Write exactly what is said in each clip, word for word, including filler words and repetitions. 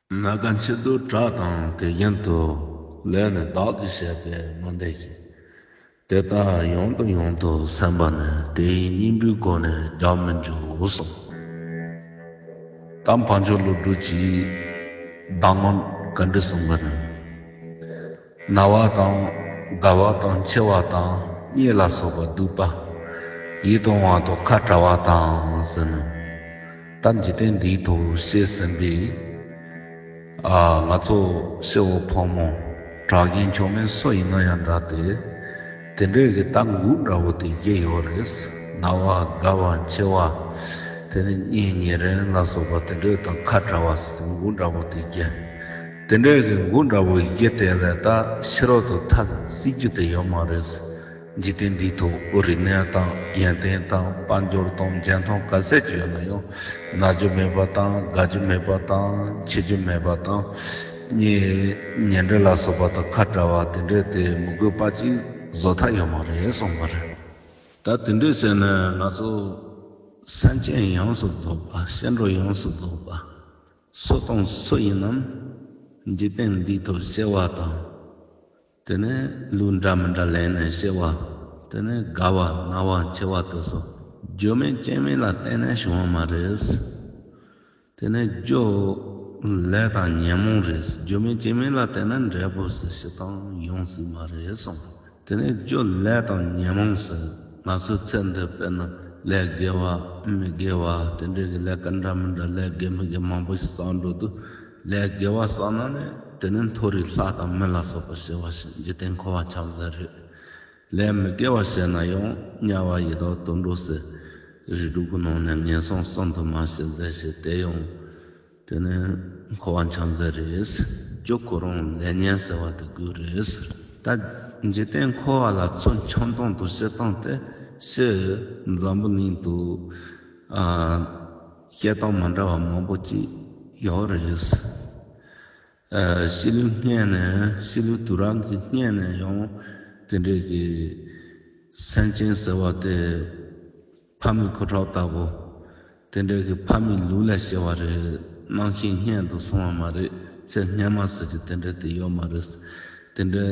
ནམ་མཁའ་ཕྱི་དུས་བྲག་དང་དེ་བཞིན་དུ། ལས་ནི་བདག་གིས་བྱས་པས་མི་འདའ་ཞིང་། དེ་ལྟར་ཡང་དང་ཡང་དུ་སེམས་པ་ནི། དེ་ཡི་སྙིང་པོའི་སྒོ་ནས་རྒྱག་མི་འགྱུར་གསུངས། ད་བང་ཆུང་ལོ་དྲུག་གི་གདམས་ངག་ག་འདྲ་གསུངས་པ་ནི། ན་བ་དང་རྒ་བ་དང་འཆི་བ་དང་གཉིད་ལ་སོགས་པ་སྡུག་པ། ཡིད་དུ་འོང་བ་དང་ཁ་བྲལ་བ་དང་ཟེར་ནས། ད་འཇིག་རྟེན་འདིའི་ཐོག་བཤད་ཟིན་པའི། ཨ། ང་ཚོ་སྐྱེ་བོ་ཕོ་མོ་གྲགས་ཅན་མཆོག་དམན་སུ་ཡིན་ན་ཡང་འདྲ་སྟེ། དེ་འདྲའི་གི་ད་འགུག་འདྲ་བོ་དེ་བརྒྱད་ཡོད་རེད། ན་བ་རྒ་བ་འཆི་བ། དེ་ནས་གཉིད་ཉལ་རན་ལ་སོགས་པ་དེ་འདྲའི་དང་ཁ་བྲལ་བ་ཟེར་འགུག་འདྲ་བོ་དེ་བརྒྱད། དེ་འདྲའི་གི་འགུག་འདྲ་བོ་བརྒྱད་དེ་ལས་ད་ཕྱི་རོལ་དུ་ཐལ་སྲིད་རྒྱུ་དེ་ཡོད་མ་རེད། འཇིག་རྟེན་འདིའི་ཐོག་དབུགས་རིང་ནས་དང་ཡོན་ཏན་དང་དཔལ་འབྱོར་དང་འཇོན་ཐང་ག་ཚད་ཅིག་ཡོད་ན་ཡང་ན་རྒྱུ་མེད་པ་དང་རྒ་རྒྱུ་མེད་པ་དང་འཆི་རྒྱུ་མེད་པ་དང་གཉིད་ཉལ་འདྲ་ལ་སོགས་པ་དང་ཁ་བྲལ་བ་དེ་འདྲ་དེ་མི་དགོས་པ་ཅིག་བཟོ་ཐབས་ཡོད་མ་རེད་གསུངས་པ་རེད། ད་དེ་འདྲ་བྱས་ན་ང་ཚོ་སེམས་ཅན་ཡོངས་སུ་རྫོགས་པ་སྐྱེ་འགྲོ་ཡོངས་སུ་རྫོགས་པ་སུ་དང་སུ་ཡིན་ནམ་འཇིག་རྟེན་འདིའི་ཐོག་སྐྱེ་བ་དང་། དེ་ནས་ལུས་འདྲ་མི་འདྲ་ལེན་ནས་སྐྱེ་བ། དེ་ནས་རྒ་བ་ན་བ་འཆི་བ་དེ་ཚོ་རྒྱུ་མེད་རྐྱེན་མེད་ལ་བརྟེན་ནས་བྱུང་བ་མ་རེད། དེ་ནས་རྒྱུ་ལས་དང་ཉོན་མོངས་རེད། རྒྱུ་མེད་རྐྱེན་མེད་ལ་བརྟེན་ན་འབྲས་བུ་ཟེར་ཞིག་དང་ཡོང་སྲིད་མ་རེད་གསུངས། དེ་ནས་རྒྱུ་ལས་དང་ཉོན་མོངས་ཟེར་ང་ཚོའི་ཚེ་འདི་དཔེར་ན་ལས་དགེ་བ་མི་དགེ་བ་དེ་འདྲའི་གི་ལས་ཀ་འདྲ་མི་འདྲ་ལས་དགེ་མི་དགེ་མང་པོ་ཞིག་བསགས་འགྲོ་དུས། ལས་དགེ་བ་བསགས་ན་ནི་དེ་ནི་མཐོ་རིས་ལྷ་དང་མི་ལ་སོགས་པ་སྐྱེ་བ་ཞིག་འཇིག་རྟེན་འཁོར་བ་འཁྱམ་ཟེར་རེད། ལས་མི་དགེ་བ་བྱས་ན་ཡང་དམྱལ་བ་ཡི་དྭགས་དུད་འགྲོ་ཟེར་རིགས་དྲུག་གི་ནང་ནས་ངན་སོང་གསུམ་དུ་མ་སྐྱེ་ཟེར་ཞེས་དེ་ཡང་དེ་ནི་འཁོར་བ་འཁྱམ་ཟེར་རེད། རྒྱུ་ཁོ་རང་ལས་ཉོན་ཟེར་བ་དེ་དགོས་རེད། ད་འཇིག་རྟེན་འཁོར་བ་ལ་ཚུར་འཁྱམ་སྟངས་དང་སྐྱེ་སྟངས་དེ་ཕྱི་འཛམ་བུ་གླིང་དུ་ཨ། བཤད་སྟངས་མ་འདྲ་བ་མང་པོ་ཅིག་ཡོད་རེད། ཨ། ཕྱི་ལུས་སྔས་ནས་ཕྱི་ལུས་དུས་རབས་ཀྱི་སྔས་ནས་ཡང་དེ་འདྲའི་གི་སེམས་ཅན་ཟེར་བ་དེ་ཕ་མའི་ཁུ་ཁྲག་ལྟ་བུ། དེ་འདྲའི་གི་ཕ་མའི་ལུས་ལས་སྐྱེ་བ་རེད། རྣམ་ཤེས་སྔོན་དུ་སོང་བ་མ་རེད། ཚེ་སྔོན་མ་ཟེར་གྱི་དེ་འདྲ་དེ་ཡོད་མ་རེད། དེ་འདྲའི་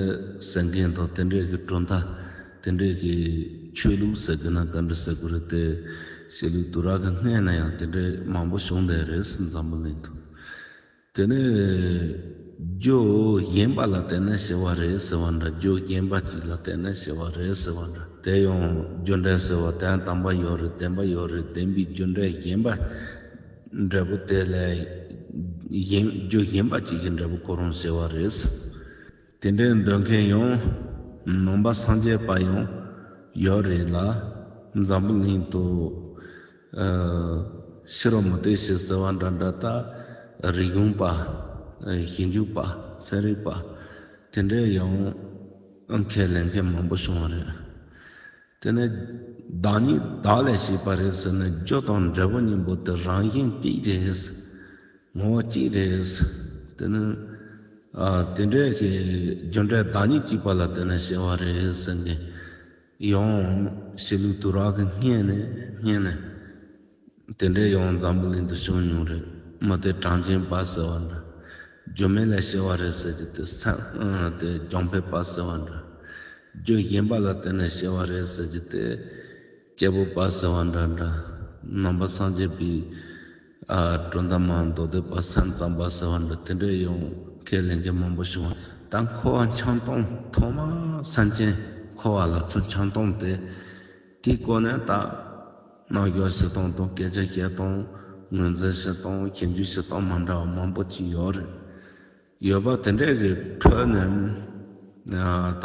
ཟེར་མཁན་དང་དེ་འདྲའི་གི་གྲུབ་མཐའ། དེ་འདྲའི་གི་ཆོས་ལུགས་ཟེར་གི་ན་ག་འདྲ་ཟེར་དགོས་རེད་དེ། ཕྱི་ལུས་དུས་རབས་ཀྱི་སྔོན་ནས་ཡང་དེ་འདྲའི་མང་པོ་བྱུང་བསྡད་རེད་འཛམ་བུ་གླིང་དུ། དེ་ནས་རྒྱུ་གཞན་པ་ལ་བརྟེན་ནས་སྐྱེ་བ་རེད་ཟེར་བ་འདྲ། རྒྱུ་གཞན་པ་གཅིག་ལ་བརྟེན་ནས་སྐྱེ་བ་རེད་ཟེར་བ་འདྲ། དེ་ཡང་རྒྱུ་འབྲས་ཟེར་བ་དོན་དམ་པ་ཡོད་རེད། བདེན་པ་ཡོད་རེད། བདེན་པའི་རྒྱུ་འབྲས་གཞན་པ་འབྲས་བུ་དེ་ལས་གཞན་རྒྱུ་གཞན་པ་གཅིག་གི་འབྲས་བུ་ཁོ་རང་སྐྱེ་བ་རེད། དེ་འདྲའི་འདོད་མཁན་ཡང་ནང་པ་སངས་རྒྱས་པ་ཡང་ཡོད་རེད་ལ། འཛམ་བུ་གླིང་དུ་ཨ། ཕྱི་རོལ་མུ་སྟེགས་ཞེས་ཟེར་བ་འདྲ་འདྲ་ད་རིག་གཞུང་པ། ཨ། ཞིབ་འཇུག་པ། ཚན་རིག་པ། དེ་འདྲའི་ཡང་ཁས་ལེན་མཁན་མང་པོ་བྱུང་བ་རེད། དེ་ནས་བདག་ཉིད་བདག་ལས་སྐྱེས་པ་རེད་ཟེར་ནས་རྒྱུ་དང་འབྲས་བུ་གཉིས་པོ་དེ་རང་བཞིན་གཅིག་རེད། ངོ་བོ་གཅིག་རེད། དེ་ནི་ཨ། དེ་འདྲའི་གི་རྒྱུ་འབྲས་བདག་ཉིད་གཅིག་པ་ལ་བརྟེན་ནས་སྐྱེ་བ་རེད་ཟེར་མཁན་ཡང་ཕྱི་ལུས་དུས་རབས་ཀྱི་སྔོན་ནས་སྔོན་ནས་དེ་འདྲའི་ཡང་འཛམ་བུ་གླིང་དུ་བྱུང་མྱོང་རེད། མུ་སྟེགས་གྲངས་ཅན་པ་ཟེར་བ་འདྲ། རྒྱུ་མེད་ལས་སྐྱེ་བ་རེད་ཟེར་གྱི་དེ་སེམས་དེ་རྒྱང་འཕེན་པ་ཟེར་བ་འདྲ། རྒྱུ་གཞན་པ་ལ་བརྟེན་ནས་སྐྱེ་བ་རེད་ཟེར་གྱི་དེ། སྐྱེས་བུ་པ་ཟེར་བ་འདྲ་འདྲ། ནང་པ་སངས་རྒྱས་པའི་ཨ། གྲུབ་མཐའ་མ་མདོ་སྡེ་པ་སེམས་ཙམ་པ་ཟེར་བ་འདྲ་དེ་འདྲའི་ཡང་ཁས་ལེན་མཁན་མང་པོ་བྱུང་བ། ད་འཁོར་བ་འཁྱམ་སྟངས་ཐོག་མ་སེམས་ཅན་འཁོར་བ་ལ་ཚུར་འཁྱམ་སྟངས་དེ། དེའི་སྐོར་ནས་ད་རྣམ་འགྱུར་བྱེད་སྟངས་དང་སྐད་ཆ་བཤད་སྟངས། ངོས་འཛིན་བྱེད་སྟངས། ཞིབ་འཇུག་བྱེད་སྟངས་མ་འདྲ་བ་མང་པོ་ཅིག་ཡོད་རེད། ཡོད་པ་དེ་འདྲས་ཀྱི་ཁྲོད་ནས་ཨ། ད་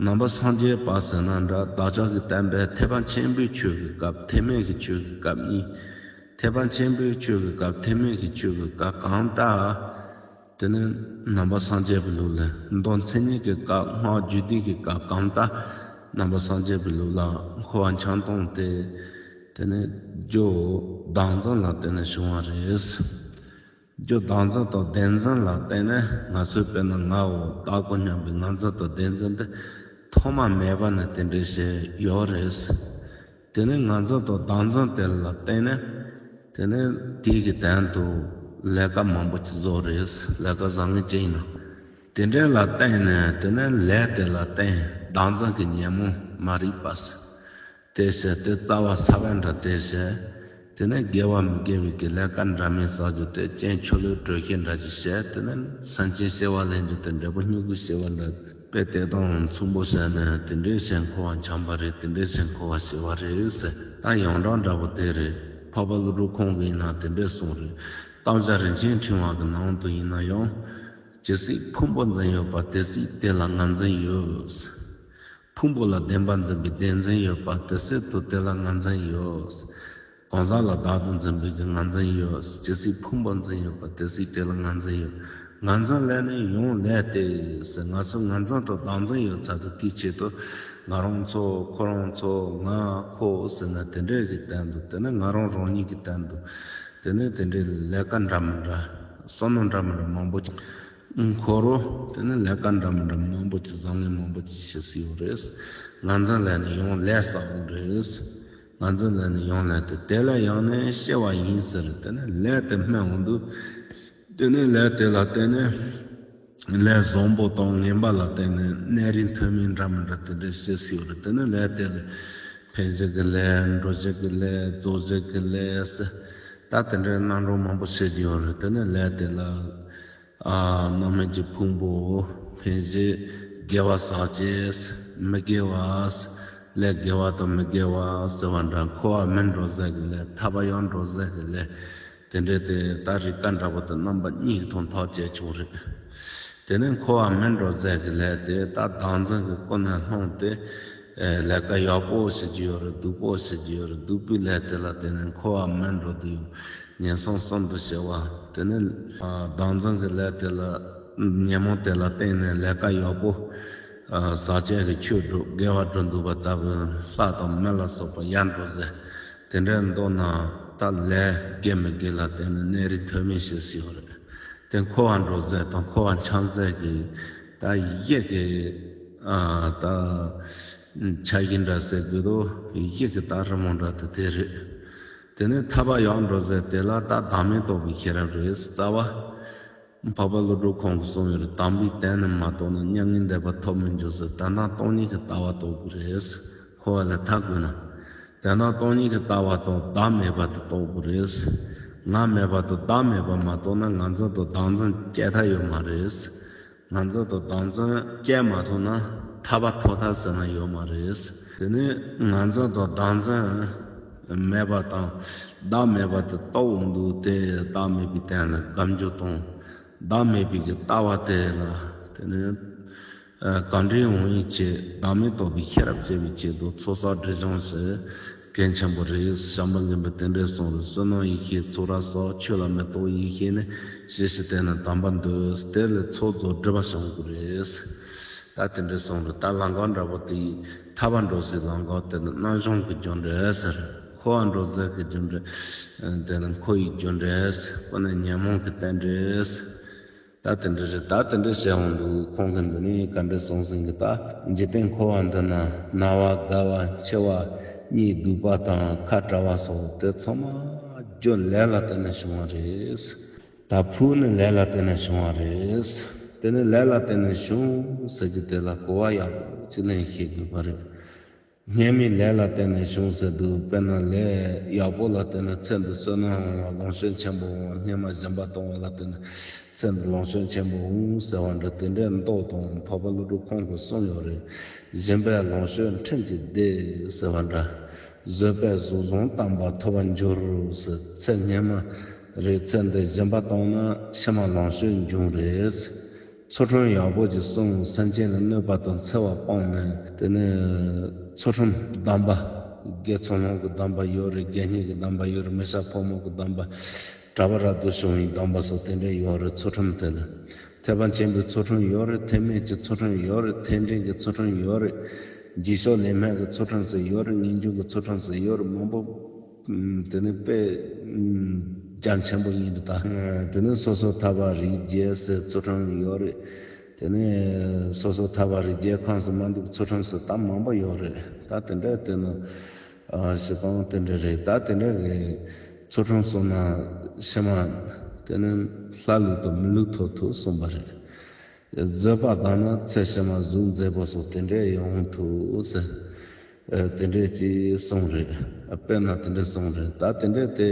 ནང་པ་སངས་རྒྱས་པ་ཟེར་ན་འདྲ། བདག་ཅག་གི་བསྟན་པའི་ཐེག་པ་ཆེན་པོའི་ཆོས་ཀྱི་སྐབས། ཐེག་དམན་གྱི་ཆོས་ཀྱི་སྐབས་གཉིས། ཐེག་པ་ཆེན་པོའི་ཆོས་ཀྱི་སྐབས། ཐེག་དམན་གྱི་ཆོས་ཀྱི་སྐབས་གང་ལྟར། དེ་ནི་ནང་པ་སངས་རྒྱས་པའི་ལུགས་ལ་མདོ་མཚན་ཉིད་ཀྱི་སྐབས། སྔགས་རྒྱུད་སྡེ་གི་སྐབས་གང་ལྟར། ནང་པ་སངས་རྒྱས་པའི་ལུགས་ལ་འཁོར་བ་འཁྱམ་སྟངས་དེ། དེ་ནི་རྒྱུ་བདག་འཛིན་ལ་བརྟེན་ནས་བྱུང་བ་རེད། རྒྱུ་བདག་འཛིན་དང་བདེན་འཛིན་ལ་བརྟེན་ནས་ང་ཚོས་དཔེར་ན་ངའོ་བདག་གོ་སྙམ་པའི་ངར་འཛིན་དང་བདེན་འཛིན་དེ་ཐོག་མ་མེད་པ་ནས་དེ་འདྲ་ཞིག་ཡོད་རེད། དེ་ནས་ངར་འཛིན་དང་བདག་འཛིན་དེ་ལ་བརྟེན་ནས། དེ་ནས་དེ་གི་དོན་དུ་ ལས་ཀ་མང་པོ་ཅིག་བཟོ་རེད། ལས་ཀ་བཟང་ངན་ཅིག་ཡིན་ན། དེ་འདྲའི་ལ་བརྟེན་ནས་དེ་ནས་ལས་དེ་ལ་བརྟེན་བདག་འཛིན་གྱི་ཉོན་མོངས་མ་རིག་པ། དེ་བྱས་ཏེ་རྩ་བ་ས་བོན་འདྲ་དེ་བྱས། དེ་ནས་དགེ་བ་མི་དགེ་བའི་གི་ལས་ཀ་འདྲ་མིན་བསགས་རྒྱུ་དེ་རྐྱེན་ཆོ་ལོས་གྲོས་ཤེས་འདྲ་ཅིག་བྱས། དེ་ནས་སེམས་ཅན་སྐྱེ་བ་ལེན་རྒྱུ་དེ་འབྲས་བུ་མྱུ་གུ་སྐྱེ་བ་འདྲ། དཔེ་དེ་དང་མཚུངས་པོ་བྱས་ནས་དེ་འདྲའི་བྱས་འཁོར་བ་འཁྱམས་པ་རེད། དེ་འདྲའི་བྱས་འཁོར་བ་ཞི་བ་རེད་ཟེར། ད་ཡོངས་གྲགས་འདྲ་པོ་དེ་རེད། འཕགས་པ་ཀླུ་སྒྲུབ་ཁོང་གིས་ཡིན་ན་དེ་འདྲས་གསུངས་རེད། བཏང་བྱ་རིན་ཆེན་ཕྲེང་བ་གི་ནང་དུ་ཡིན་ན་ཡང་། ཇི་སྲིད་ཕུང་པོ་འཛིན་ཡོད་པ་དེ་སྲིད་དེ་ལ་ང་འཛིན་ཡོད། ཕུང་པོ་ལ་བདེན་པ་འཛིན་པའི་བདེན་འཛིན་ཡོད་པ་དེ་སྲིད་དུ་དེ་ལ་ང་འཛིན་ཡོད། གང་ཟག་ལ་བདག་ཏུ་འཛིན་པའི་གི་ང་འཛིན་ཡོད། ཇི་སྲིད་ཕུང་པོ་འཛིན་ཡོད་པ་དེ་སྲིད་དེ་ལ་ང་འཛིན་ཡོད། ང་འཛིན་ལས་ནི་ཡོང་ལས་ཏེ་ཟེར། ང་ཚོ་ང་འཛིན་དང་བདག་འཛིན་ཡོད་ཚད་དུ་དེའི་ཆེད་དུ་ང་རང་ཚོ་ཁོ་རང་ཚོ་ང་ཁོ་ཟེར་ན་དེ་འདྲའི་གི་སྟེང་དུ། དེ་ནི་ང་རང་རང་ཉིད་ཀྱི་སྟེང་དུ། དེ་ནི་དེ་འདྲའི་ལས་ཀ་འདྲ་མི་འདྲ་བསོད་ནམས་འདྲ་མི་འདྲ་མང་པོ་ཅིག་འཁོར་རོ། དེ་ནི་ལས་ཀ་འདྲ་མི་འདྲ་མང་པོ་ཅིག་བཟང་ངན་མང་པོ་ཅིག་བྱེད་སྲིད་ཡོད་རེད། ང་འཛིན་ལས་ནི་ཡོང་ལས་བསགས་ཡོད་རེད། ང་འཛིན་ལས་ནི་ཡོང་ལས་ཏེ། དེ་ལས་ཡང་ནི་སྐྱེ་བ་ཡིན་ཟེར། དེ་ནི་ལས་དེ་སྨད་འོང་དུས། དེ་ནས་ལས་དེ་ལ་བརྟེན་ནས་ལས་བཟང་པོ་དང་ངན་པ་ལ་བརྟེན་ནས་གནས་རིས་མཐོ་དམན་འདྲ་མི་འདྲ་དེ་འདྲ་བྱེད་སྲིད་ཡོད་རེད། དེ་ནས་ལས་དེ་ལ་འཕེན་བྱེད་ཀྱི་ལས། འགྲོ་བྱེད་ཀྱི་ལས། རྫོགས་བྱེད་ཀྱི་ལས་ཟེར། ད་དེ་འདྲའི་རྣམ་གྲངས་མང་པོ་བཤད་ཀྱི་ཡོད་རེད། དེ་ནས་ལས་དེ་ལ་ཨ་རྣམ་སྨིན་གྱི་ཕུང་པོ། འཕེན་བྱེད་དགེ་བ་བསགས་བྱེད། མི་དགེ་བ། ལས་དགེ་བ་དང་མི་དགེ་བ་ཟེར་བ་འདྲ། འཁོར་བ་མི་འགྲོ་ཟེར་གྱི་ལས། ཐར་པ་ཡང་འགྲོ་ཟེར་གྱི་ལས། དེ་འདྲའི་དེ་ད་རིགས་ཀ་འདྲ་པོ་དེ་རྣམ་པ་གཉིས་ཀྱི་ཐོག་ཐག་བཅད་ཆོག་རེད། དེ་ནས་འཁོར་བ་མི་འགྲོ་ཟེར་གྱི་ལས་དེ་ད་བདག་འཛིན་གྱི་ཀུན་ནས་བསླངས་ཏེ། ཨེ་ལས་ཀ་ཡག་པོ་བྱེད་ཀྱི་ཡོད་རེད། སྡུག་པོ་བྱེད་ཀྱི་ཡོད་རེད། སྡུག་པོའི་ལས་དེ་ལ་བརྟེན་ནས་འཁོར་བ་མི་འགྲོ་དུས་ཡང་ངན་སོང་གསུམ་དུ་སྐྱེ་བ། དེ་ནས་ཨ་བདག་འཛིན་གྱི་ལས་དེ་ལ་ཉོན་མོངས་དེ་ལ་བརྟེན་ནས་ལས་ཀ་ཡག་པོ་ཨ་བསགས་བྱེད་ཀྱི་ཆོས་སྒྲུབ། དགེ་བ་སྒྲུབ་འདུག་པ་ལྟ་བུ་ལྷ་དང་མི་ལ་སོགས་པ་ཡར་འགྲོ་ཟེར། དེ་འདྲའི་མདོར་ན་ད་ལས་དགེ་མི་དགེ་ལ་བརྟེན་ནས་གནས་རིས་མཐོ་དམན་བྱེད་སྲིད་ཡོད་རེད། དེ་འཁོར་བ་འགྲོ་ཟེར་དང་འཁོར་བ་འཁྱམས་ཟེར་གྱི་ད་ཡིད་ཀྱི་ཨ་ད་འཆར་གཞི་འདྲ་ཟེར་དགོས་དོ། ཡིད་ཀྱི་ད་རི་མོ་འདྲ་དེ་དེ་རེད། དེ་ནས་ཐར་པ་ཡང་འགྲོ་ཟེར་དེ་ལ་ད་བདག་མེད་རྟོགས་པའི་ཤེས་རབ་རེད། རྩ་བ། འཕགས་པ་ཀླུ་སྒྲུབ་ཁོང་གིས་གསུངས་ཡོད་རེད། དམ་པའི་དོན་ནི་མ་རྟོགས་ན། མྱ་ངན་འདས་པ་ཐོབ་མི་འགྱུར་ཟེར། དོན་དམ་སྟོང་ཉིད་ཀྱི་ལྟ་བ་རྟོགས་དགོས་རེད། འཁོར་བ་ལས་ཐར་དགོས་ན། དོན་དམ་སྟོང་ཉིད་ཀྱི་ལྟ་བ་དང་བདག་མེད་པ་དེ་རྟོགས་དགོས་རེད། ང་མེད་པ་དང་བདག་མེད་པ་མ་རྟོགས་ན་ང་འཛིན་དང་བདག་འཛིན་སྐྱེ་ཐབས་ཡོད་མ་རེད། ང་འཛིན་དང་བདག་འཛིན་སྐྱེ་མ་ཐུབ་ན་ཐར་པ་ཐོབ་ཐབས་ཟེར་ན་ཡོད་མ་རེད། དེ་ནས་ང་འཛིན་དང་བདག་འཛིན་མེད་པ་དང་བདག་མེད་པ་དེ་རྟོགས་འོང་དུས་དེ་བདག་མེད་པའི་དོན་ལ་དགའ་འགྱུར་དང་། བདག་མེད་པའི་གི་ལྟ་བ་དེ་ལ་དེ་ནས་ཨ་གང་འདྲའི་འོང་ཡིན་ཆེད་བདག་མེད་རྟོགས་པའི་ཤེས་རབ་སྐྱེ་བའི་ཆེད་དུ་ཚོགས་བསགས་སྒྲིབ་སྦྱང་ཟེར་གལ་ཆེན་པོ་རེད། བྱམས་པ་མགོན་པོས་དེ་འདྲའི་གསུངས་རེད། བསོད་ནམས་ཡེ་ཤེས་ཚོགས་རབ་སོགས། ཆོས་ལ་མི་རྟོག་ཡེ་ཤེས་ནི། ཞེས་བྱ་དེ་ནི་དམ་པར་འདོད། དེ་ལས་ཚོགས་རྫོགས་སྒྲིབ་པ་སྦྱང་དགོས་རེད། ད་དེ་འདྲའི་གསུངས་རེད། ད་ལམ་ཁ་འདྲ་པོ་དེ་ཡིས་ཐར་པ་འགྲོ་སའི་ལམ་ཁ་དེ་ནི་རྣམ་གཞུང་གི་རྒྱུ་འབྲས་ཟེར། འཁོར་བ་འགྲོ་ཟེར་གྱི་རྒྱུ་འབྲས། དེ་ནི་འཁོར་བའི་རྒྱུ་འབྲས། ཀུན་ནས་ཉོན་མོངས་ཀྱི་རྟེན་འབྲས། ད་དེ་འདྲ་རེད། ད་དེ་འདྲ་བྱས་འོང་དུས་ཁོང་གིས་འདི་ནས་ག་འདྲ་གསུངས་ཟིན་གི། ད་འཇིག་རྟེན་འཁོར་བ་འདི་ན་ན་བ་རྒ་བ་འཆི་བ་གཉིད་སྡུག་པ་དང་ཁ་བྲལ་བ་སོགས་དེ་ཚང་མ་རྒྱུ་ལས་ལ་བརྟེན་ནས་བྱུང་བ་རེད། ད་ཕུགས་ནི་ལས་ལ་བརྟེན་ནས་བྱུང་བ་རེད། དེ་ནི་ལས་ལ་བརྟེན་ནས་བྱུང་ཟེར་གྱི་དེ་ལ་གོ་བ་ཡག་པོ་ཅིག་ལེན་ཤེས་དགོས་པ་རེད། སྔོན་མའི་ལས་ལ་བརྟེན་ནས་བྱུང་ཟེར་དུས། དཔེར་ན་ལས་ཡག་པོ་ལ་བརྟེན་ནས་ཚེ་འདིར་བསོད་ནམས་འོང་བ། ལོངས་སྤྱོད་ཆེན་པོ་འོང་བ། སྔོན་མ་སྦྱིན་པ་གཏོང་བ་ལ་བརྟེན་ནས་ཚེ་འདིར་ལོངས་སྤྱོད་ཆེན་པོ་འོང་ཟེར་བ་འདྲ། དེ་འདྲའི་མདོ་དང་འཕགས་པ་ཀླུ་སྒྲུབ་ཁོང་གིས་གསུངས་ཡོད་རེད། སྦྱིན་པས་ལོངས་སྤྱོད་ཕྲིན་གྱིས་བདེ་ཟེར་བ་འདྲ། བཟོད་པས་གཟུགས་བཟང་དམ་པ་ཐོབ་པར་འགྱུར་ཟེར། ཚེ་སྔོན་མ་རེད། ཚེ་འདིར་སྦྱིན་པ་བཏང་ན་ཕྱི་མ་ལོངས་སྤྱོད་འབྱུང་རེད། ཚུལ་ཁྲིམས་ཡག་པོ་ཅིག་སྲུང་། སེམས་ཅན་ལ་གནོད་པ་དང་འཚེ་བ་སྤངས་ནས། དེ་ནས་ཚུལ་ཁྲིམས་སྡོམ་པ། དགེ་ཚུལ་སློང་གི་སྡོམ་པ་ཡོད་རེད། དགེ་བསྙེན་གྱི་སྡོམ་པ་ཡོད་རེད། མི་སྐྱ་ཕོ་མོ་གི་སྡོམ་པ། གྲྭ་པ་རབ་ཏུ་བྱུང་བའི་སྡོམ་པ་སོགས་དེ་འདྲ་ཡོད་རེད། ཚུལ་ཁྲིམས་དེ་ལ། ཐེག་པ་ཆེན་པོའི་ཚུལ་ཁྲིམས་ཡོད་རེད། ཐེག་དམན་གྱི་ཚུལ་ཁྲིམས་ཡོད་རེད། ཐེག་འབྲིང་གི་ཚུལ་ཁྲིམས་ཡོད་རེད། རྗེས་ཕྱོགས་ལས་སྨད་ཀྱི་ཚུལ་ཁྲིམས་སུ་ཡོད་རེད། ངེས་འབྱུང་གི་ཚུལ་ཁྲིམས་སུ་ཡོད་རེད། མང་པོ། ཨུམ། དེ་ནི་དཔེ་ཨུམ་རྒྱ་ཆེན་པོ་ཡིན་འདུག་ད། དེ་ནི་སོ་སོ་ཐར་པ་རིགས་བརྒྱད་ཟེར་ཚུལ་ཁྲིམས་ཡོད་རེད། དེ་ནི་སོ་སོ་ཐར་པ་རིགས་བརྒྱད་ཁོངས་སུ་མ་འདུག་ཚུལ་ཁྲིམས་སུ་ད་མང་པོ་ཡོད་རེད། ད་དེ་འདྲ་དེ་ནི་ཨ་སྤྱིར་བཏང་དེ་འདྲ་རེད། ད་དེ་འདྲ་གི་ཚུལ་ཁྲིམས་སྲུང་ན་ཕྱི་མ་ དེ་ནི་ལྷ་ལུགས་དང་མི་ལུགས་ཐོབ་ཐུབ་གསུངས་པ་རེད། བཟོད་པ་དང་ན་ཚེ་ཕྱི་མ་གཟུགས་མཛེས་པོ་སོགས་དེ་འདྲས་ཡོང་ཐུབ་ཟེར། ཨ། དེ་འདྲས་ཅིག་གསུངས་རེད། དཔེར་ན་དེ་འདྲས་གསུངས་རེད། ད་དེ་འདྲས་དེ་